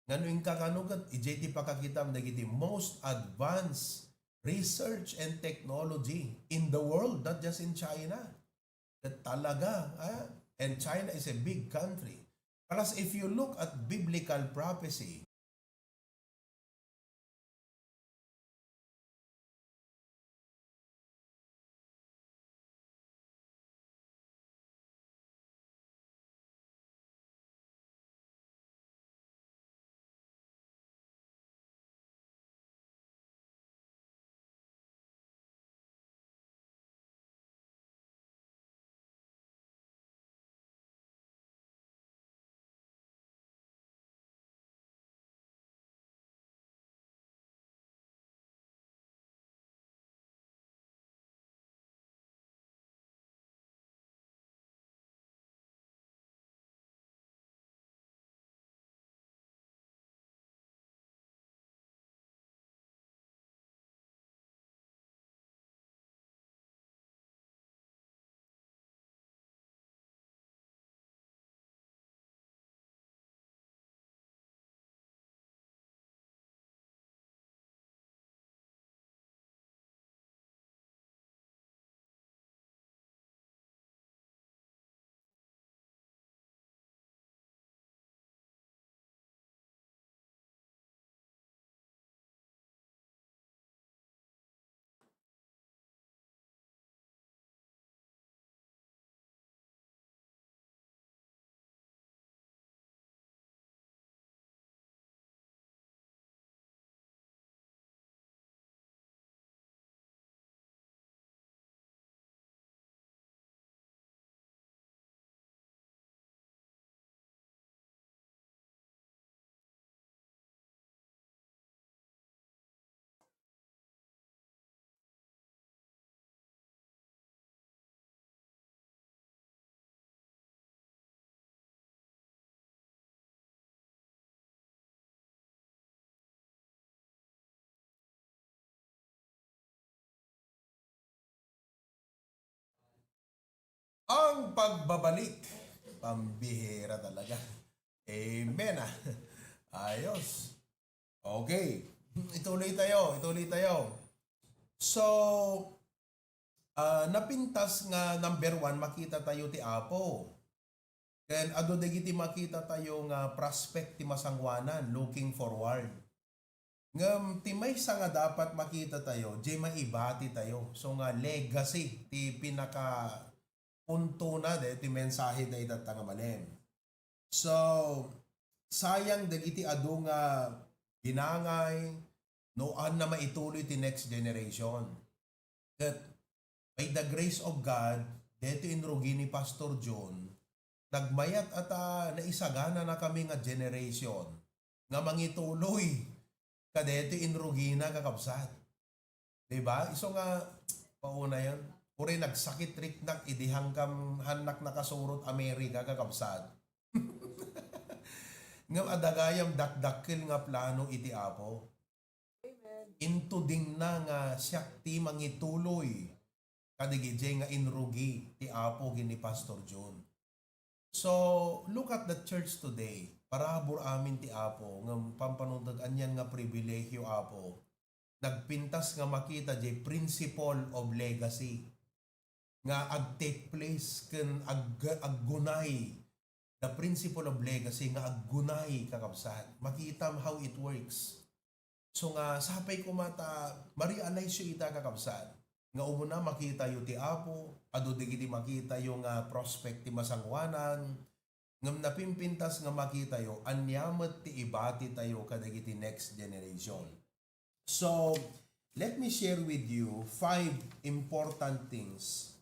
Nga no inka kano ket idiay ti pakakitam dagiti most advanced research and technology in the world, not just in China. Ket talaga, ah, and China is a big country. Plus, if you look at biblical prophecy, Ang pagbabalik. Pambihira talaga. Amen, ah. Ayos. Okay. Ituloy tayo, ituloy tayo. So, ah, napintas nga number one, makita tayo ti Apo. Ken adu dagiti makita tayo nga prospect ti masangoanan, looking forward. Ngem ti maysa nga dapat makita tayo, diay maibati tayo. So nga legacy ti pinaka puntona daytoy mensahe dayta nga malem. So, sayang dagiti adu nga binangay no anna maituloy ti next generation. Ket by the grace of God, daytoy inrugi ni Pastor John, nagmayat a ta naisagananakami nga generation nga mangituloy kadaytoy inrugina, kakabsat. Di ba? Isu nga, pauna yan. Uray nagsakit riknak, idi hangkam hannak nakasurot Amerika, kakabsat. Ngem adda gayam dakdakkel nga plano iti Apo. Amen. Intudingna nga siak ti mangituloy kadagiti nga inrugi ti Apo ken ni Pastor John. So, look at the church today. Parabur amin ti Apo, ngem pampanuneg anian nga pribilegio, Apo. Nagpintas nga makita diay principle of legacy nga ag-take place ken ag-, aggunay the principle of legacy nga aggunay, kakabsat. Makitam how it works. So nga, sapay koma ta ma-realize yo ita, kakabsat, nga umuna makitayo ti Apo, adu dagiti makitayo nga prospect ti masangoanan, ngem napimpintas nga makitayo ania met ti ibatitayo kadagiti next generation. So, let me share with you five important things,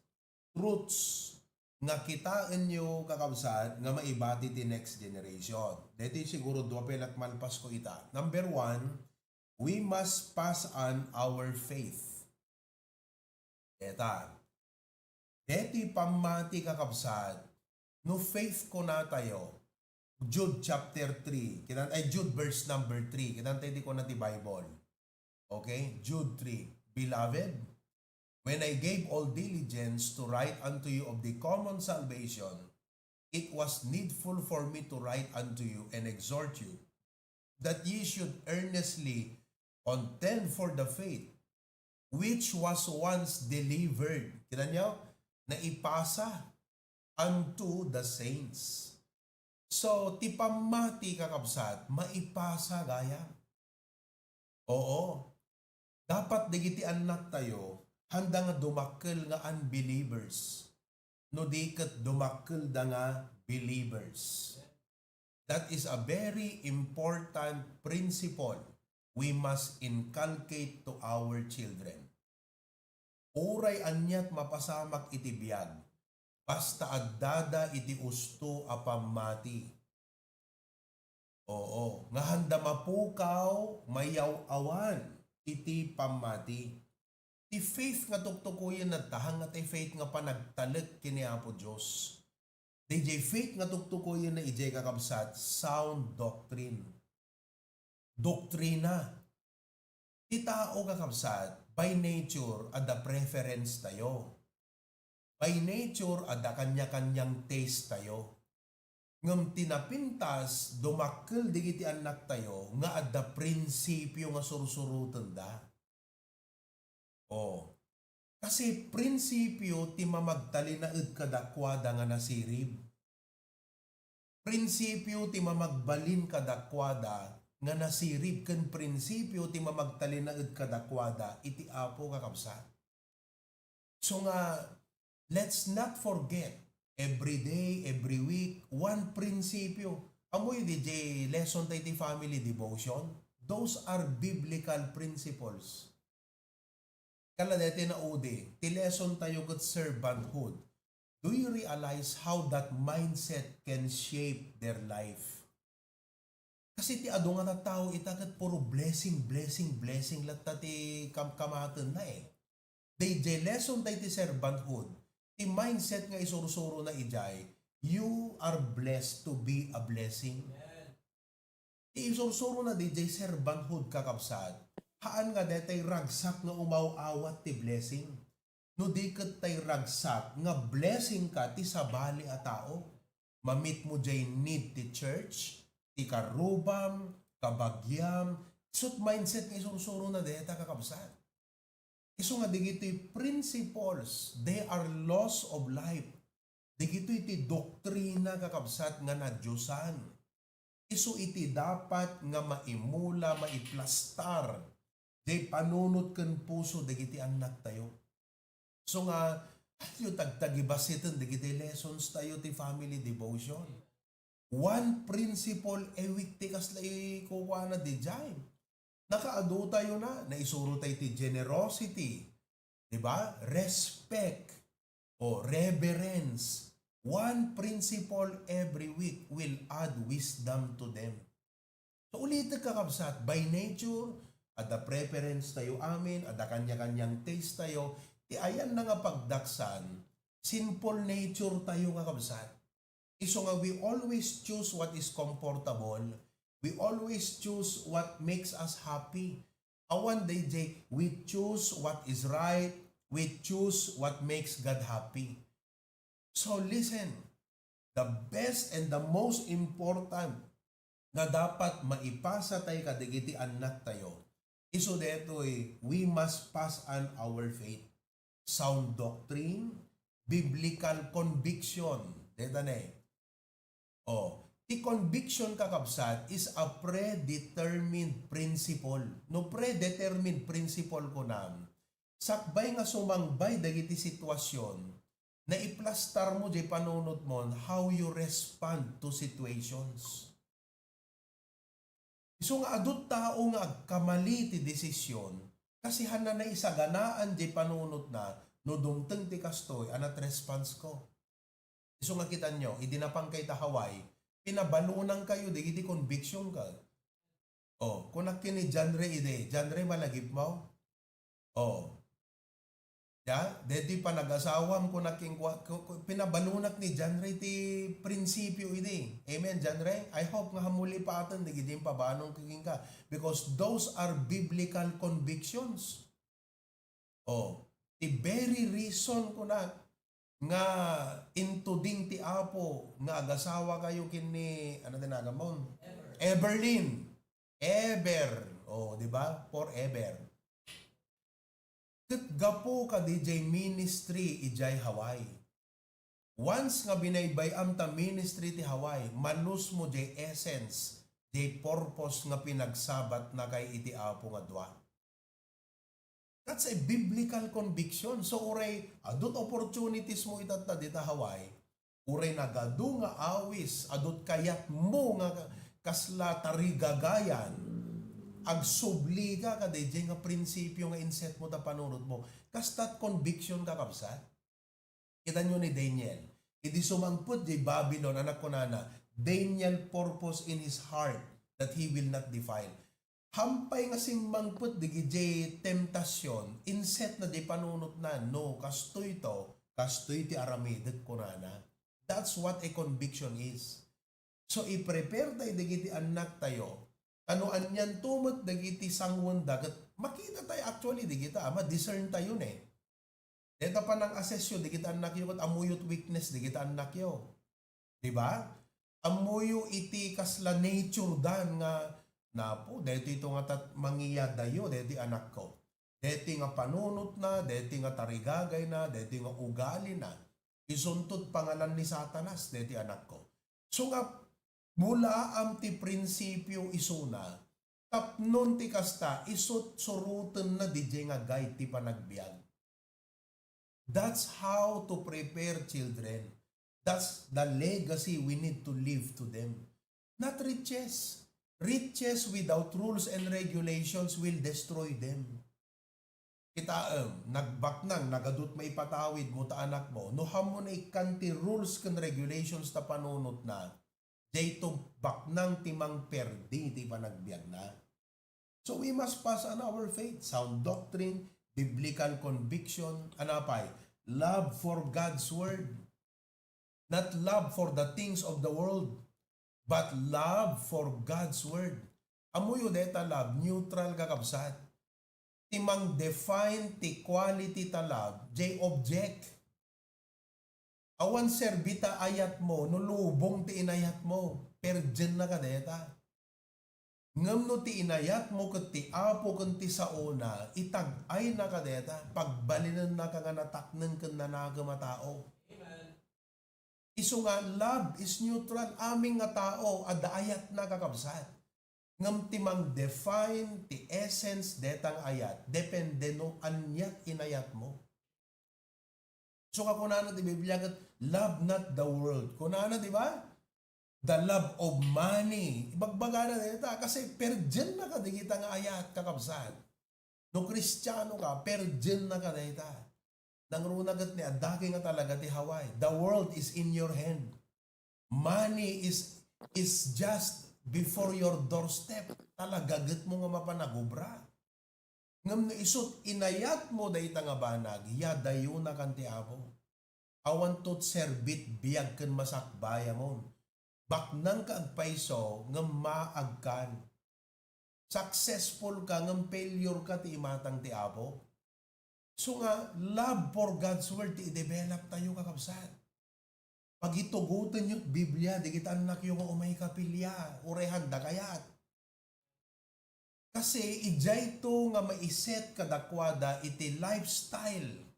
truths, nga kitaenyo, kakabsat, nga maibati ti next generation. Deti siguro dua pay lat malpas ko ita. Number one, we must pass on our faith. Eta, deti pammati, kakabsat, no faith kunatayo, Jude chapter three, kitan-, ay, Jude verse number three, kitan tayo di kuna ti Bible. Okay? Jude three, "Beloved, when I gave all diligence to write unto you of the common salvation, it was needful for me to write unto you and exhort you that ye should earnestly contend for the faith which was once delivered." Kita niyo? Naipasa unto the saints. So, ti pammati, kakabsat, maipasa gayam. Oo. Dapat dagiti annak tayo, handa nga dumakkel nga unbelievers. No di ket dumakkelda nga believers. That is a very important principle we must inculcate to our children. Uray aniat mapasamak iti biag, basta addada iti usto a pammati. Oo, nga handa mapukaw, mayaw-awan iti pammati. Ti faith nga tuktukoyen, nagtahang nga ti faith nga panagtalek ken ni Apo Dios. Daydiay faith nga tuktukoyen na idiay, kakabsat, sound doctrine. Doktrina. Ti tao, kakabsat, by nature, adda preference tayo. By nature, adda kanya-kanyang taste tayo. Ngem ti napintas, dumakkel dagiti annak tayo nga adda prinsipio nga sursurotenda. Oh. Kasi prinsipio ti mamagtalinaed kadakuada nga nasirib. Prinsipio ti mamagbalin kadakuada nga nasirib, ken prinsipio ti mamagtalinaed kadakuada iti Apo, kakabsat. So nga, let's not forget, every day, every week, one prinsipio. Ammoyo diay lesson tayo iti family devotion? Those are biblical principles. Kala daytoy naudi, ti lesson tayo ket servanthood. Do you realize how that mindset can shape their life? Kasi ti adu nga tattao ita ket puro blessing, blessing, blessing latta ti kamkamatenna eh. Daydiay lesson tayo ti servanthood, ti mindset nga isursurona idiay, "You are blessed to be a blessing." Ti isursurona daydiay servanthood, kakabsat, haan nga daytay ragsak nga umaw-awat ti blessing. No di ket tay ragsak nga blessing ka ti sabali a tao. Ma-meet mo diay need ti church, ti karrubam, kabagiam, isut mindset nga isursurona dayta, kakabsat. Isu nga dagitoy principles, they are laws of life. Dagitoy ti doktrina, kakabsat, nga nadiosan. Isu iti dapat nga maimula, maiplastar, diay panunot ken puso dagiti annak tayo. So nga, adyo tagtagibasiten dagiti lessons tayo ti family devotion. One principle a week ti kasla ikukuana didiay. Nakaadu tayo na, naisuro tayo ti generosity, di ba? Respect, o reverence. One principle every week will add wisdom to them. So, ulitek, kakabsat, by nature, adda preference tayo amin, adda kanya-kanyang taste tayo, ti ayanna nga pagdaksan, sinful nature tayo, kakabsat. Isu nga we always choose what is comfortable, we always choose what makes us happy. Awan daydiay, we choose what is right, we choose what makes God happy. So listen, the best and the most important nga dapat maipasa tayo kadagiti annak tayo, isu daytoy, we must pass on our faith. Sound doctrine, biblical conviction. Deta ne. Oh, ti conviction, kakabsat, is a predetermined principle. No predetermined principle kunam, sakbay nga sumangbay dagiti sitwasyon, naiplastar mo jay panunot mo on how you respond to situations. Isu nga adu tao nga agkamali ti desisyon, kasi hanna naisaganaan jay panunotna no dumteng ti kastoy a nat-response ko. Isu nga kitanyo, idi napan kay ta Hawaii, pinabalunan kayo dagiti conviction ka. Oh, kunak ken ni John Ray idi, "John Ray, malagipmo?" Oh. Ya, deti panag-asawam, kunak ken kua-, ku-, ku-, pinabalunak ni John Ray ti prinsipyo idi. Amen, John Ray? I hope nga hamulipaten dagiti impabanonko kenka, because those are biblical convictions. Oh, the very reason, kunak, nga intuding ti Apo nga agasawa kayo ken ni, ano ti nagan mo? Ever. Everlyn. Ever. Oh, di ba? Forever. Ket gapu kadi jay ministry idiay Hawaii. Once nga binaybay-am ta ministry ti Hawaii, malus mo jay essence, jay purpose nga pinagsabatnakay iti Apo nga dua. That's a biblical conviction. So, uray, adut opportunities mo itatta dita Hawaii, uray nagadu nga awis, adut kayat mo nga kasla tarigagayan, agsubli ka kadaydiay nga prinsipyo nga inset mo ta panunot mo. Kastat conviction, kakabsat. Kitanyo ni Daniel. Idi sumangpet jay Babylon, anak, kunana, Daniel purpose in his heart that he will not defile. Hampay nga simmangpet dagiti temptasyon, inset na di panunotna, "No, kastoy to, kastoy ti aramidek," kunana. That's what a conviction is. So, i-prepare tayo dagiti annak tayo. Ta no anian to met dagiti sanguen da, ket makita tayo actually dagita, ma-discern tayo ne. Deta panang-assess yo dagiti annakyo ket ammoyo ti weakness dagiti annakyo. Di ba? Ammoyo iti kasla nature dan nga, "Napo, daytoy to nga tat-, mangiyadayo, daytoy anakko. Daytoy nga panunotna, daytoy nga tarigagayna, daytoy nga ugalina. Isunto ti pangalan ni Satanas, daytoy anakko." So nga, bulaam ti prinsipyo isuna, tapno ti kasta, isut-surotenna didiay nga guide ti panagbiag. That's how to prepare children. That's the legacy we need to leave to them. Not riches. Riches without rules and regulations will destroy them. Kitaem, nagbaknang, nagadut maipatawid mo ta anak mo, no hammo na ikkan ti rules ken regulations ta panunotna, dayto baknang ti mangperdi ti panagbiagna. So we must pass on our faith, sound doctrine, biblical conviction, ano pay? Love for God's word. Not love for the things of the world, but love for God's word. Ammoyo dayta love, neutral, kakabsat. Ti mang-define ti quality ta love, jay object. Awan serbi ta ayat mo no lubong ti inayat mo. Perdiennaka dayta. Ngem no ti inayat mo ket ti Apo ken ti saona, itag-ayna kadayta, pagbalinennaka nga natakneng ken nanakem a tao. Amen. Isu nga, love is neutral. Amin nga tao, adda ayatna, kakabsat. Ngem ti mang-define ti essence deta nga ayat, depende no ania ti inayat mo. So, nga kunana ti Biblia ket, "Love not the world." Kunana, di ba? The love of money. Ibagbagana dayta, kasi perdiennaka dagita nga ayat, kakabsat. No Kristiano ka, perdiennaka dayta. Nangruna ket ni adda kay nga talaga ti Hawaii. The world is in your hand. Money is, is just before your doorstep. Talaga ket mo nga mapan agubra. Ngem no isut inayat mo dayta nga banag, yadayonakan ti Apo. Awan to serbit biag ken masakbayamon. Baknangka agpayso ngem maagkan. Successful ka ngem failure ka ti imatang ti Apo. So nga, love for God's word ti i-develop tayo, kakabsat. Pagitugotenyo ti Biblia, dagiti annakyo nga umay kapilya, uray handa kayat. Kasi idiay to nga maiset kadakuada iti lifestyle.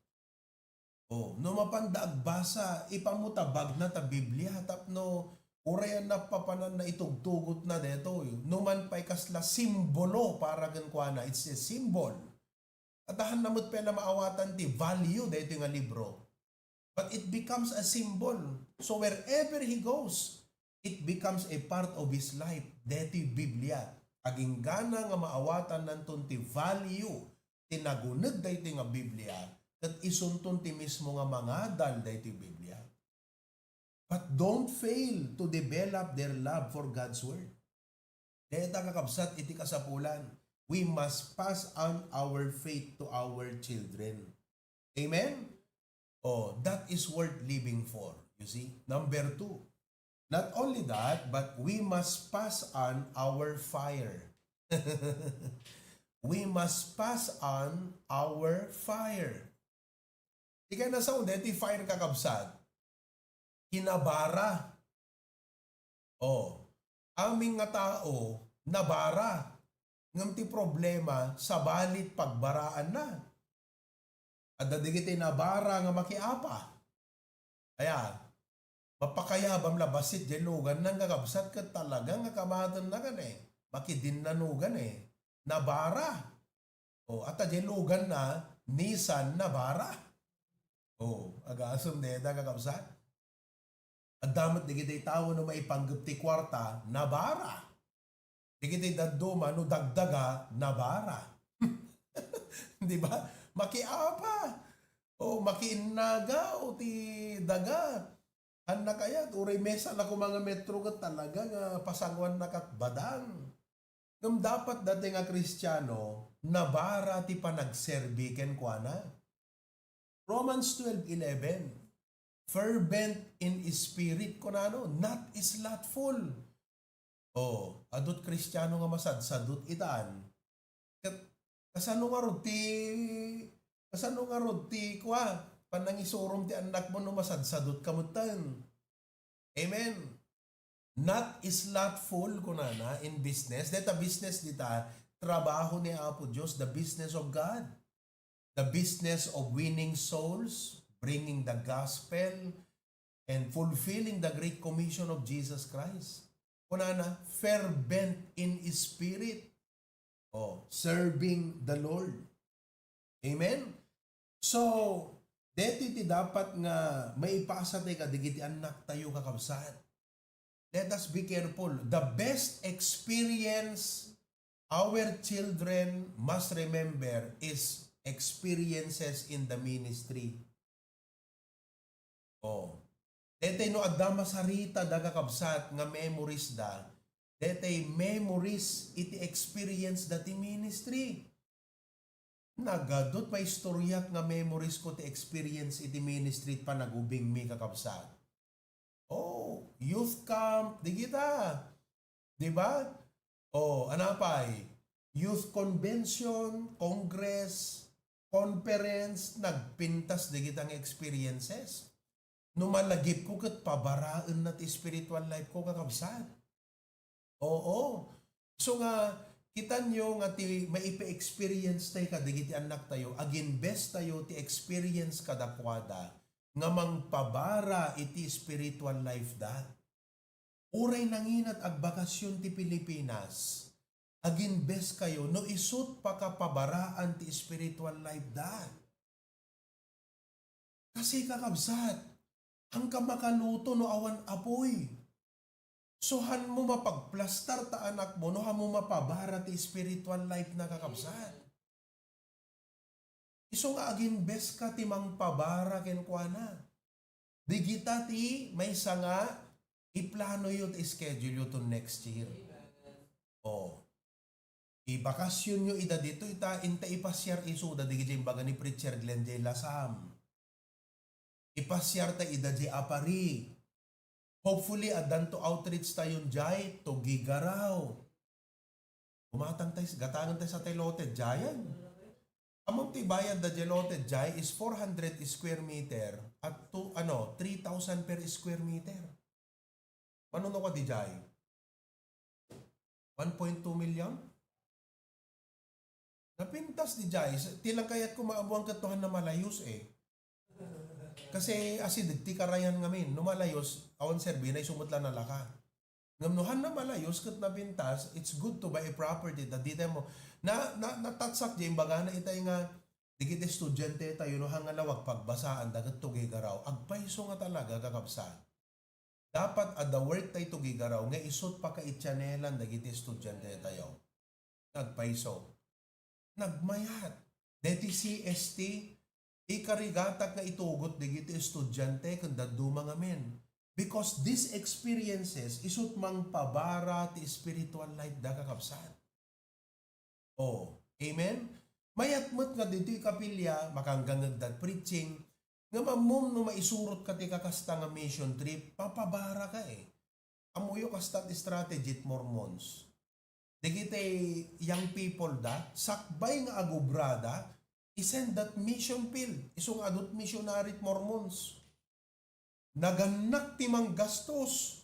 O, no mapanda agbasa, ipamutabagna ta Biblia tapno Uray a napapanan na itugtugotna detoy. Numan pay kasla simbolo para kenkuana, it's a symbol. Adda na met pay la maawatan ti value daytoy nga libro. But it becomes a symbol. So wherever he goes, it becomes a part of his life. Daytoy Biblia. Aginggana nga maawatannanton ti value ti naguneg daytoy nga Biblia, ket isunton ti mismo nga mangadal daytoy Biblia. But don't fail to develop their love for God's word. Dayta, kakabsat, iti kasapulan, we must pass on our faith to our children. Amen? Oh, that is worth living for. You see? Number two, not only that, but we must pass on our fire. We must pass on our fire. Di kay nasao deti fire, kakabsat? Kinabara. Oh, amin nga tao, nabara. Ngem ti problema, sabalit pagbaraanna. Adda dagiti nabara nga makiapa. Aya, mapakayabam la bassit diay luganna, kakabsat, ket talaga nga kamatenna kani, makidinnanogan eh. Nabara. O, ata diay luganna, Nissan Navara. O, agasem dayta, kakabsat. Adda met dagiti tao no maipanggep ti kuarta, nabara. Dagiti dadduma no dagdaga, nabara. Di ba? Makiapa. O, makiinnaga, o ti daga. Annak kayat, uray mesa la koma nga metro ket talaga nga pasanguanna kat badang. Ngem dapat dayta nga Kristiano, nabara ti panagserbi kenkuana. Romans twelve eleven, fervent in spirit, kunano, not slothful. O, adut Kristiano nga masadsadut itan. Ket kasano ngarud ti, kasano ngarud ti kua, panangisurom ti annakmo no masadsadutka metten? Amen. Not slothful, kunana, in business. Dayta business dita, trabaho ni Apo Dios, the business of God. The business of winning souls, bringing the gospel, and fulfilling the great commission of Jesus Christ. Kunana, fervent in spirit. O, serving the Lord. Amen? So, deti ti dapat nga maipasa tayo kadagiti annaktayo, kakabsat. Let us be careful. The best experience our children must remember is experiences in the ministry. O. Daytay no adda masarita da, kakabsat, nga memories da, daytay memories iti experience da ti ministry. Nagadut maistoryak nga memories ko ti experience iti ministry panagubingmi, kakabsat. O, youth camp, dagita. Di ba? O, anapay? Youth convention, congress, conference, nagpintas dagita nga experiences. No malagipko ket pabaraenna ti spiritual life ko, kakabsat. Oo. So nga, kitanyo nga ti maipa-experience tay kadagiti annaktayo, aginbestayo ti experience kadakuada nga mangpabara iti spiritual life da. Uray nanginat agbakasyon ti Pilipinas, aginbeskayo no isut pakapabaraan ti spiritual life da. Kasi, kakabsat, haanka makaluto no awan apoy. So, haanmo mapagplastar ta anakmo no haanmo mapabara ti spiritual life na, kakabsat. Isu nga aginbeska ti mangpabara kenkuana. Dagita ti maysa nga iplanoyo ti schedule yo to next year. O. Ibakasyonyo ida ditoy ta inta ipasiar isuda dagiti imbaga ni Preacher Glenn diay Lasam. Ipasiar ta ida diay Aparri. Hopefully, addanto outreach tayon diay Tuguegarao. Umatang tay, gatangen tay sa tay lote diayen. Ammom ti bayad da diay lote diay is four hundred square meter at two, ano, three thousand per square meter. Mano no kadi diay? One point two million? Napintas di diay. Sa-, ti lang kayat ko maabuan ket tuhan na malayus eh. Kasi asideg ti karayan ngamin. No malayos, awan serbina, isu met la nalaka. Ngem no hanna malayos ket napintas, it's good to buy a property. Ta dita mo, na, na, natatsak di imbagana itay nga, dagiti estudiante tayo, no, hanga lawag pagbasaan, daget to gigaraw. Agpayso nga talaga, kakabsat. Dapat adda work tayo to gigaraw, nga isut pakaitsanelan dagiti estudiante tayo. Agpayso. Nagmayat. Deti C S T, ikarigatak nga itugot dagiti estudiante ken dadduma ngamin. Because these experiences isut mangpabara ti spiritual life da, kakabsat. Oh, amen? Mayat met nga ditoy kapilya, makangangegda preaching, nga mammom no maisurot ka ti kakasta nga mission trip, papabara ka eh. Ammoyo kasta ti strategy ti Mormons. Dagiti young people da, sakbay nga agubrada, isend dat mission field, isu nga adut missionary ti Mormons. Nagannak ti manggastos.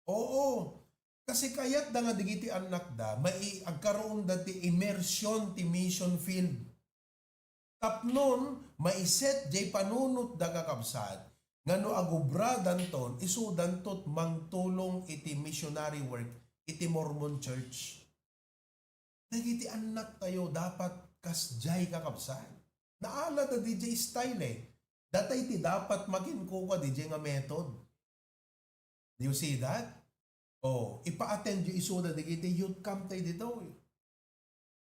Oo. Kasi kayatda nga dagiti annakda, mai-, agkaroonda ti immersion ti mission field. Tapnon, maiset jay panunotda, kakabsat, nga no agubradanton, isudanto ti mangtulong iti missionary work iti Mormon Church. Dagiti annak tayo dapat kasjay, kakabsat. Naalada di jay style eh. Datay ti dapat makinkukua di jay nga method. Do you see that? Oh, ipa-attend yo isuda dagiti youth camp tayo ditoy.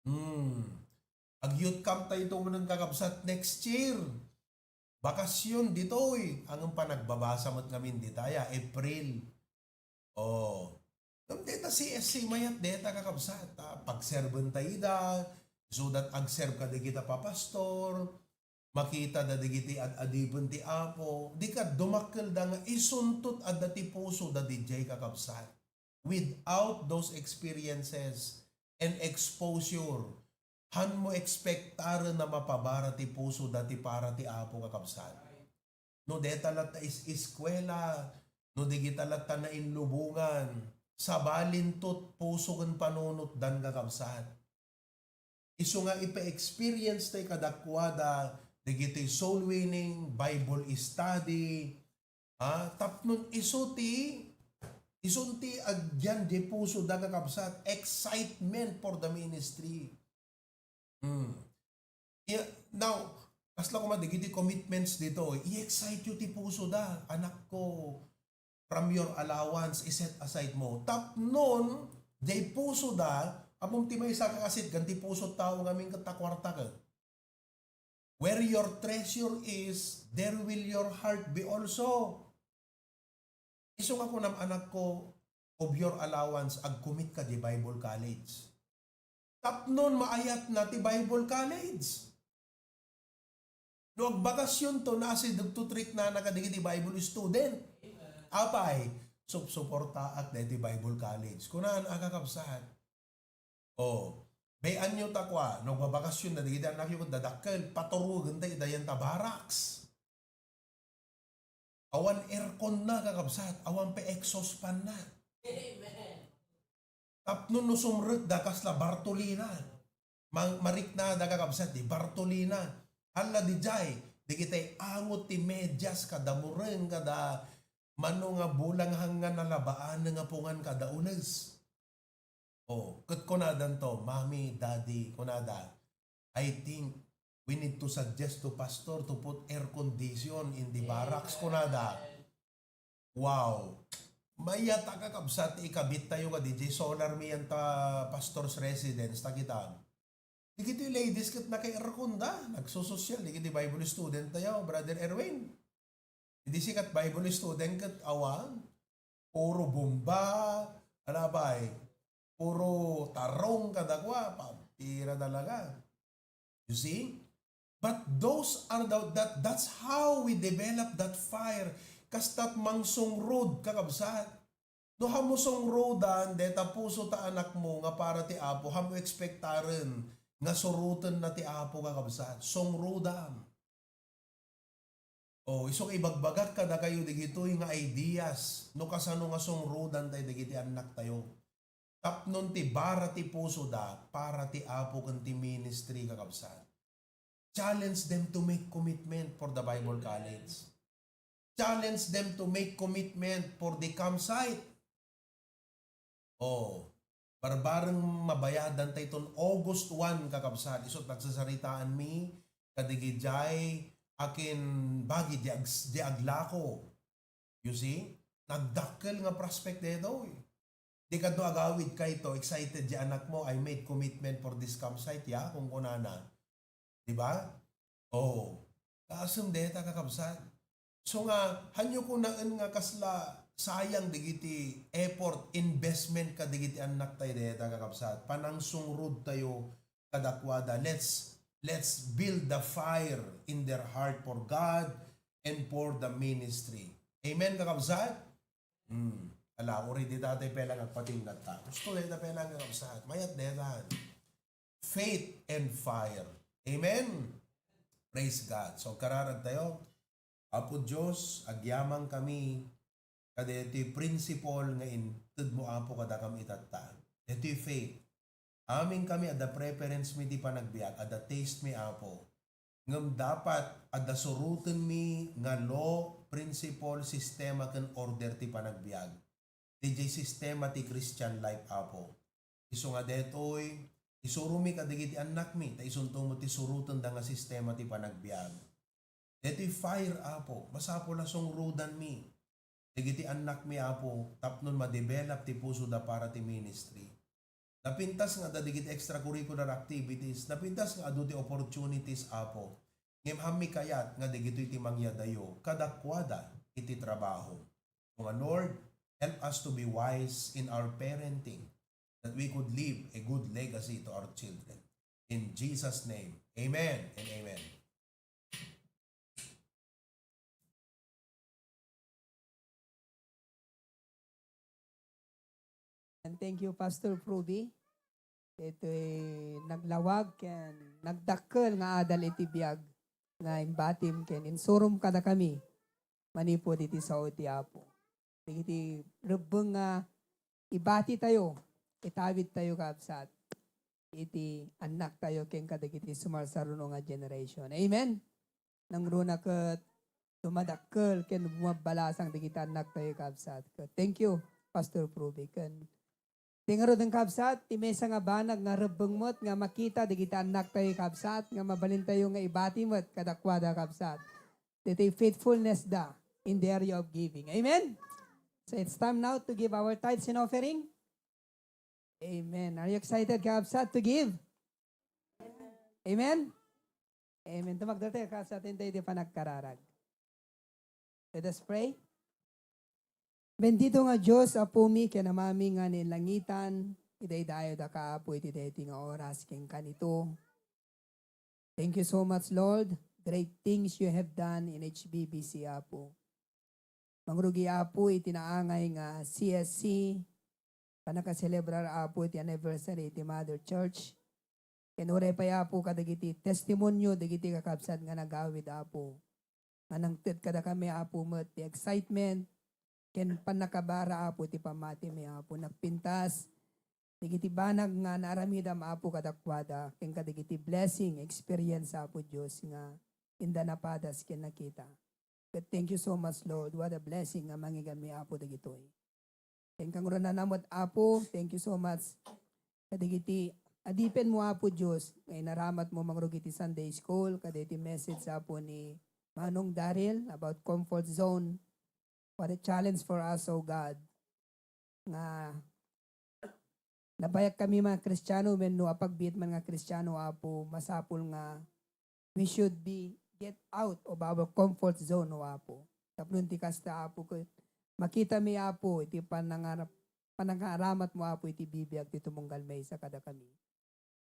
Hmm. Ag-youth camp tayo ito, kakabsat, next year. Bakasyon ditoy. Ang panagbabasa met ngamin ditaya, April. Oh. Ngem deta C S C mayat deta, kakabsat, ah, pagserben ta ida, so that agserb ka dagita papastor, makita da dagiti ad-adipen ti Apo, di ka dumakkel da nga isuntot adda ti puso da dijay, kakabsat. Without those experiences and exposure, han mo expectaren na mapabara ti puso da ti para ti Apo, kakabsat. No deta latta is-, iskuela, no digita latta nainlubongan, sabalintot puso ken panunotdan, kakabsat. Isu nga ipa-experience tay kadakuada dagiti soul winning, Bible study, ha? Tapnon isu ti, isun ti agyan di puso da, kakabsat, excitement for the ministry. Hmm. Yeah, now, kasla koma dagiti commitments dito, i-excite yo ti puso da, anak ko, from your allowance, i-set aside mo. Tapnon, jay puso da, amom ti maysa ka kasit, ganti puso tao ngamin ket ta kwarta ket. Where your treasure is, there will your heart be also. Isu nga kunam, anak ko, of your allowance, agkumit ka di Bible College. Tapnon maayat na ti Bible College. No agbakasyon to, nasi dagto treat na nakadagiti Bible student. Apay, supsuportaak dagiti Bible College. Kunan, a kakabsat. Oh, bay-an yo ta kua, no agbabakasyon na dagiti anak yo, dadakkel, paturugen ta idayan ta barracks. Awan aircon na, kakabsat, awan pa exhaust fan na. Amen. Tapno no sumrek da kasla Bartolina. Mang-, marikna da, kakabsat, di Bartolina. Alla di jay, di kitay angot ti medyas kada mureng, kada mano nga bulang hanggan nalabaan nga pungan kada ules. Oh, ket kunadanto, "Mommy, Daddy," kunada, "I think we need to suggest to Pastor to put air condition in the barracks," kunada. Wow! Mayat a kakabsat ti ikabit tayo ka D J solar mi yan ta Pastor's Residence, ta kita. Dagiti ladies ket naka-aircon da, nagsososyal, dagiti Bible student tayo, Brother Erwin. Idi sikat Bible student ket awan, puro bomba, ala bay, puro tarong kadakua, pampira talaga. You see? But those are the, that, that's how we develop that fire. Kastat mangsungrod, kakabsat. No, hamo sungrudan, deta puso ta anak mo nga para ti Apo, hamo expectaren nga suroten na ti Apo, kakabsat. Sungrudan. Oh, isu nga ibagbagak kadakayo digitoy nga ideas, no kasano nga sungrudan tayo dagiti annak tayo. Tapnon ti bara ti puso da para ti Apo ken ti ministry, kakabsat. Challenge them to make commitment for the Bible College. Challenge them to make commitment for the campsite. Oh, barbareng mabayadan ta iton August one, kakabsat. Isut' nagsasaritaanmi kadagiti akin bagi di ag-, di aglako. You see? Nagdakkel nga prospect daytoy. Di kano agawid kayto, excited di anakmo, "I made commitment for this campsite, ya," kung kunana. Di ba? Oh. Kaasem dayta, kakabsat. So nga, hanyo kunaen nga kasla sayang dagiti effort, investment kadagiti annak tayo dayta, kakabsat. Panangsungrod tayo kadakuada. Let's, let's build the fire in their heart for God and for the ministry. Amen, kakabsat? Hmm. Ala, uri di tatay pela nga agpatinggatta. Gusto dayta pela nga kakabsat. Mayat dayta. Faith and fire. Amen? Praise God. So, kararag tayo. Apo Dios, agyaman kami kadaytoy principle nga intedmo, Apo, kadakami itatta. Daytoy faith. Amin kami, adda preference mi ti panagbiag, adda taste mi, Apo. Ngem dapat adda surotenmi nga law, principle, sistema, ken order ti panagbiag. Diay sistema ti Christian life, Apo. Isu nga daytoy, isuromi kadagiti annakmi, ta isunto met ti surotenda nga sistema ti panagbiag. Daytoy fire, Apo, masapul a sungrodanmi dagiti annakmi, Apo, tapno ma-develop ti pusoda para ti ministry. Napintas nga adda dagiti extracurricular activities, napintas nga adu ti opportunities, Apo. Ngem hammi kayat nga dagitoy ti mangyadayo kadakuada iti trabaho. Nga, Lord, help us to be wise in our parenting, that we could leave a good legacy to our children. In Jesus' name, amen and amen. And thank you, Pastor Pruby. Ito'y naglawag ken nagdakkel nga adal iti biag nga imbatim ken insurom kadakami manipud iti sao ti Apo. Dagiti rebbeng nga ibati tayo, itawid tayo, kabsat, iti annak tayo ken kadagiti sumarsaruno nga generation. Amen? Nangruna ket dumadakkel ken bumabbalasang dagiti annak tayo, kabsat. Ket thank you, Pastor Pruby. Ken ti ngaruden, kabsat, ti maysa nga banag nga rebbeng met nga makita dagiti annak tayo, kabsat, nga mabalin tayo nga ibati met kadakuada, kabsat. Ditoy faithfulness da in the area of giving. Amen? So it's time now to give our tithes and offering. Amen. Are you excited, kabsat, to give? Amen? Amen. Tumagda tayo, kabsat, intay iti panagkararag. Let us pray. Bendito nga Dios, Apomi ken Amami nga nailangitan, idaydayaw daka, Apo, iti daytoy nga oras ken kanito. Thank you so much, Lord. Great things you have done in H B B C, Apo. Mangrugi, Apo, iti naangay nga C S C, pannakaselebrar, Apo, iti anniversary iti Mother Church. Ken uray pay, Apo, kadagiti testimonio dagiti kakabsat nga nagawid, Apo, nga nangted kadakami, Apo, met ti excitement ken pannakabara, Apo, ti pammatimi, Apo. Nagpintas dagiti banag nga naaramidam, Apo, kadakuada ken kadagiti blessing experience, Apo Dios, nga inda napadas ken nakita. But thank you so much, Lord. What a blessing nga mangiganmi, Apo, dagitoy. Ken kangrunana met, Apo, thank you so much kadagiti adipenmo, Apo Dios, nga inaramatmo mangrugi ti Sunday school, kadagiti message, Apo, ni Manong Daryl about comfort zone. What a challenge for us, O God, nga nabayag kami mga Kristiano wenno apagbiit man nga Kristiano, Apo, masapul nga we should be get out of our comfort zone, O Apo. Tapno ti kasta, Apo, ket makitami, Apo, iti panangara-, panangaramatmo, Apo, iti bibiag ti tumunggal maysa kadakami.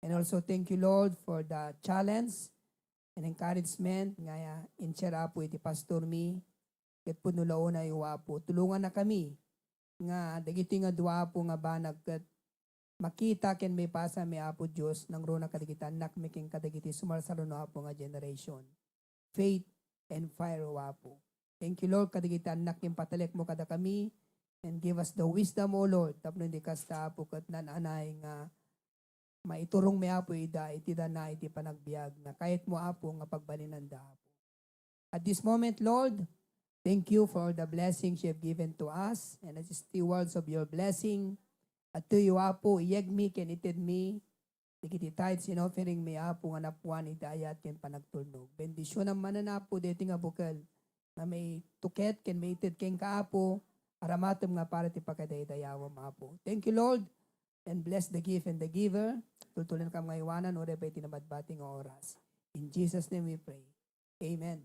And also, thank you, Lord, for the challenge and encouragement nga in-share, Apo, iti pastormi. Ket pudno la unay, O Apo, tulongannakami nga dagitoy nga dua, Apo, nga banag ket makita ken maipasami, Apo Dios, nangruna kadagiti annakmi ken kadagiti sumarsaruno, Apo, nga generation. Faith and fire, O Apo. Thank you, Lord, kadagiti annak nga impatalekmo kadakami, and give us the wisdom, O Lord, tapno iti kasta, Apo, ket naan-anay nga maiturongmi, Apo, ida iti dana iti panagbiag. Nakayatmo, Apo, nga pagbalinanda, Apo. At this moment, Lord, thank you for the blessings you have given to us and as stewards of your blessing. At to you, Apo, iyegmi ken itedmi dagiti tithes and offering mi, Apo, nga napuan iti ayat ken panagtulnog. Bendisionam manen, Apo, daytoy nga bukel nga maituket ken maited kenka, Apo, aramatem nga para ti pakadaydayawam, Apo. Thank you, Lord, and bless the gift and the giver. Tultuloyam nga aywanan, uray pay ti nabatbati nga oras. In Jesus' name we pray. Amen.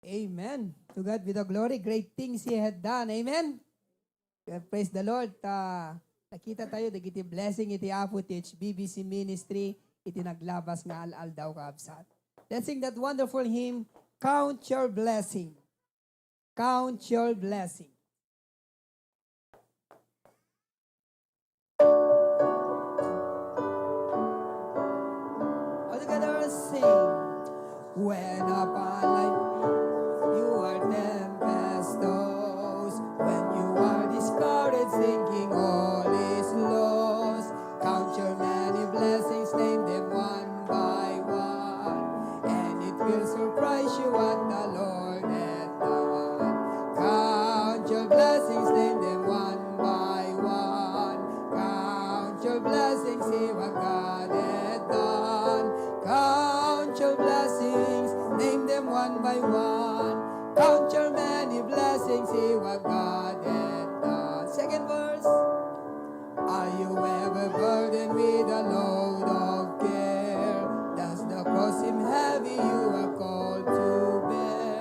Amen. To God be the glory. Great things He had done. Amen. Well, praise the Lord. Ah, nakita tayo dagiti blessing iti Apo ti H B B C ministry iti naglabas nga al-aldaw, kabsat. Let's sing that wonderful hymn, Count Your Blessing. Count Your Blessing. All together, sing. When upon life you are tempest tossed, when you are discouraged, thinking all is lost, count your many blessings, name them one by one, and it will surprise you what the Lord hath done. Count your blessings, name them one by one. Count your blessings, see what God hath done. Count your blessings, name them one by one. Count your many blessings, see what God hath done. Second verse. Are you ever burdened with a load of care? Does the cross seem heavy you are called to bear?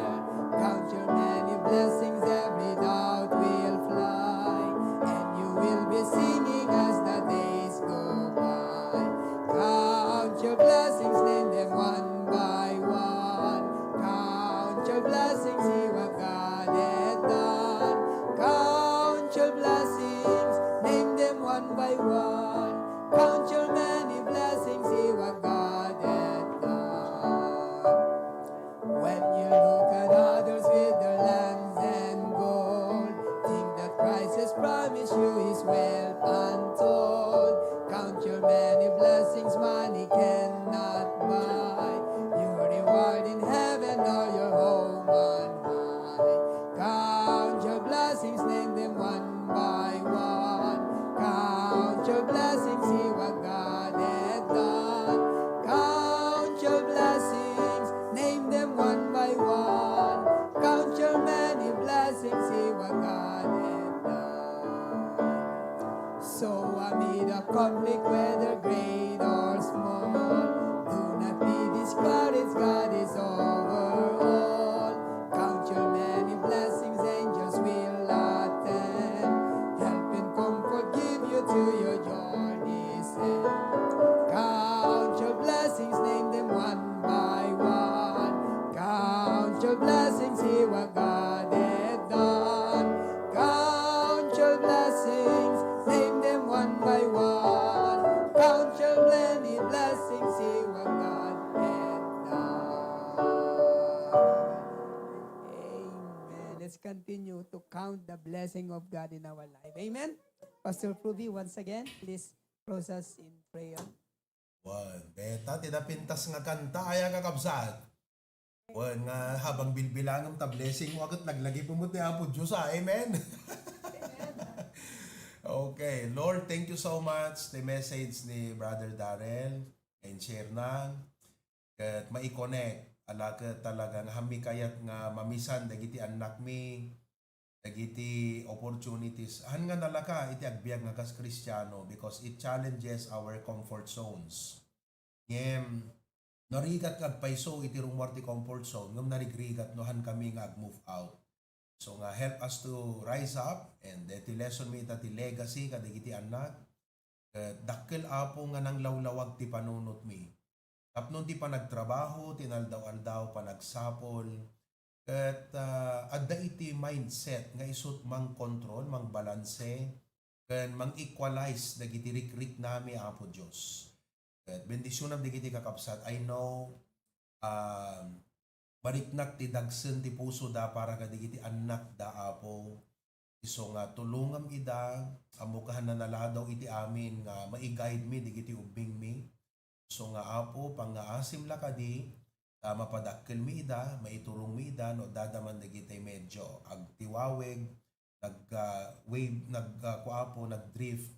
Count your many blessings, every doubt will fly, and you will be singing as the days go by. Count your blessings, name them one by one. Count your blessings, see what God hath done. Count your blessings, name them one by one. Count your many blessings, see what God hath done. When you look at others with their lands and gold, think that Christ has promised you his wealth untold. Count your many blessings money cannot buy, your reward in heaven or your home on high. Count your blessings, name them one by one. Count your blessings, see what God hath done. Count your blessings, name them one by one. Count your many blessings, see what God hath done. So amid a conflict, whether great or small, do not be discouraged, God is over all. Count your many blessings, angels will attend. Help and comfort give you to your journey's end. Count your blessings, name them one by one. Count your blessings, see what God hath done. Count your blessings, name them one by one. Count your many blessings, see what God hath done. Amen. Let's continue to count the blessing of God in our life. Amen. Pastor Ruby, once again, please close us in prayer. Wen, deta ti napintas nga kanta, aya, kakabsat. Wen, nga habang bilbilangem ta blessing mo, ket laglagipem met ti Apo Dios, ah. Amen? Okay, Lord, thank you so much ti message ni Brother Darrell. And share na. Ket mai-connect, ala ket talaga nga hammi kayat nga mamisan dagiti annakmi, dagiti opportunities. Han nga nalaka iti agbiag nga kas Kristiano because it challenges our comfort zones. Ngem, narigat nga agpayso iti rumuar ti comfort zone, ngem narigrigat no han kami nga ag-move out. So nga, help us to rise up, and deti lesson mi ita ti legacy kadagiti annak. Ket dakkel, Apo, nga nanglawlawag ti panunotmi. Tapno ti panagtrabaho, ti inaldaw-aldaw, panagsapol, ket, ah, adda iti mindset nga isut' mangkontrol, mangbalanse, ken mang-equalize dagiti rikriknami, Apo Dios. Ket bendisionam dagiti kakabsat. I know, um, mariknak ti dagsen ti pusoda para kadagiti annakda, Apo. Isu nga tulongam ida, ammok a han nanaladaw iti amin nga mai-guide mi dagiti ubbingmi. Isu nga, Apo, pangngaasim la kadi, ta mapadakkelmi ida, maiturongmi ida no adda man dagiti medyo agtiwaweg, nag, ah, wave, nag, ah, kua, Apo, nagdrift.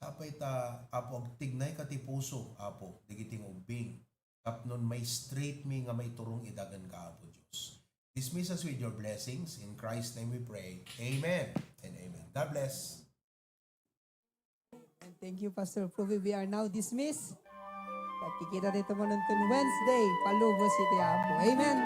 Sapay ta, Apo, agtignayka ti puso, Apo, dagiti nga ubbing. Tapnon mai-straight mi nga maiturong ida kenka, Apo Dios. Dismiss us with your blessings. In Christ's name we pray. Amen and amen. God bless. And thank you, Pastor Provi. We are now dismissed. Pagkikita tayo naman on Wednesday. Palubos iti Apo. Amen.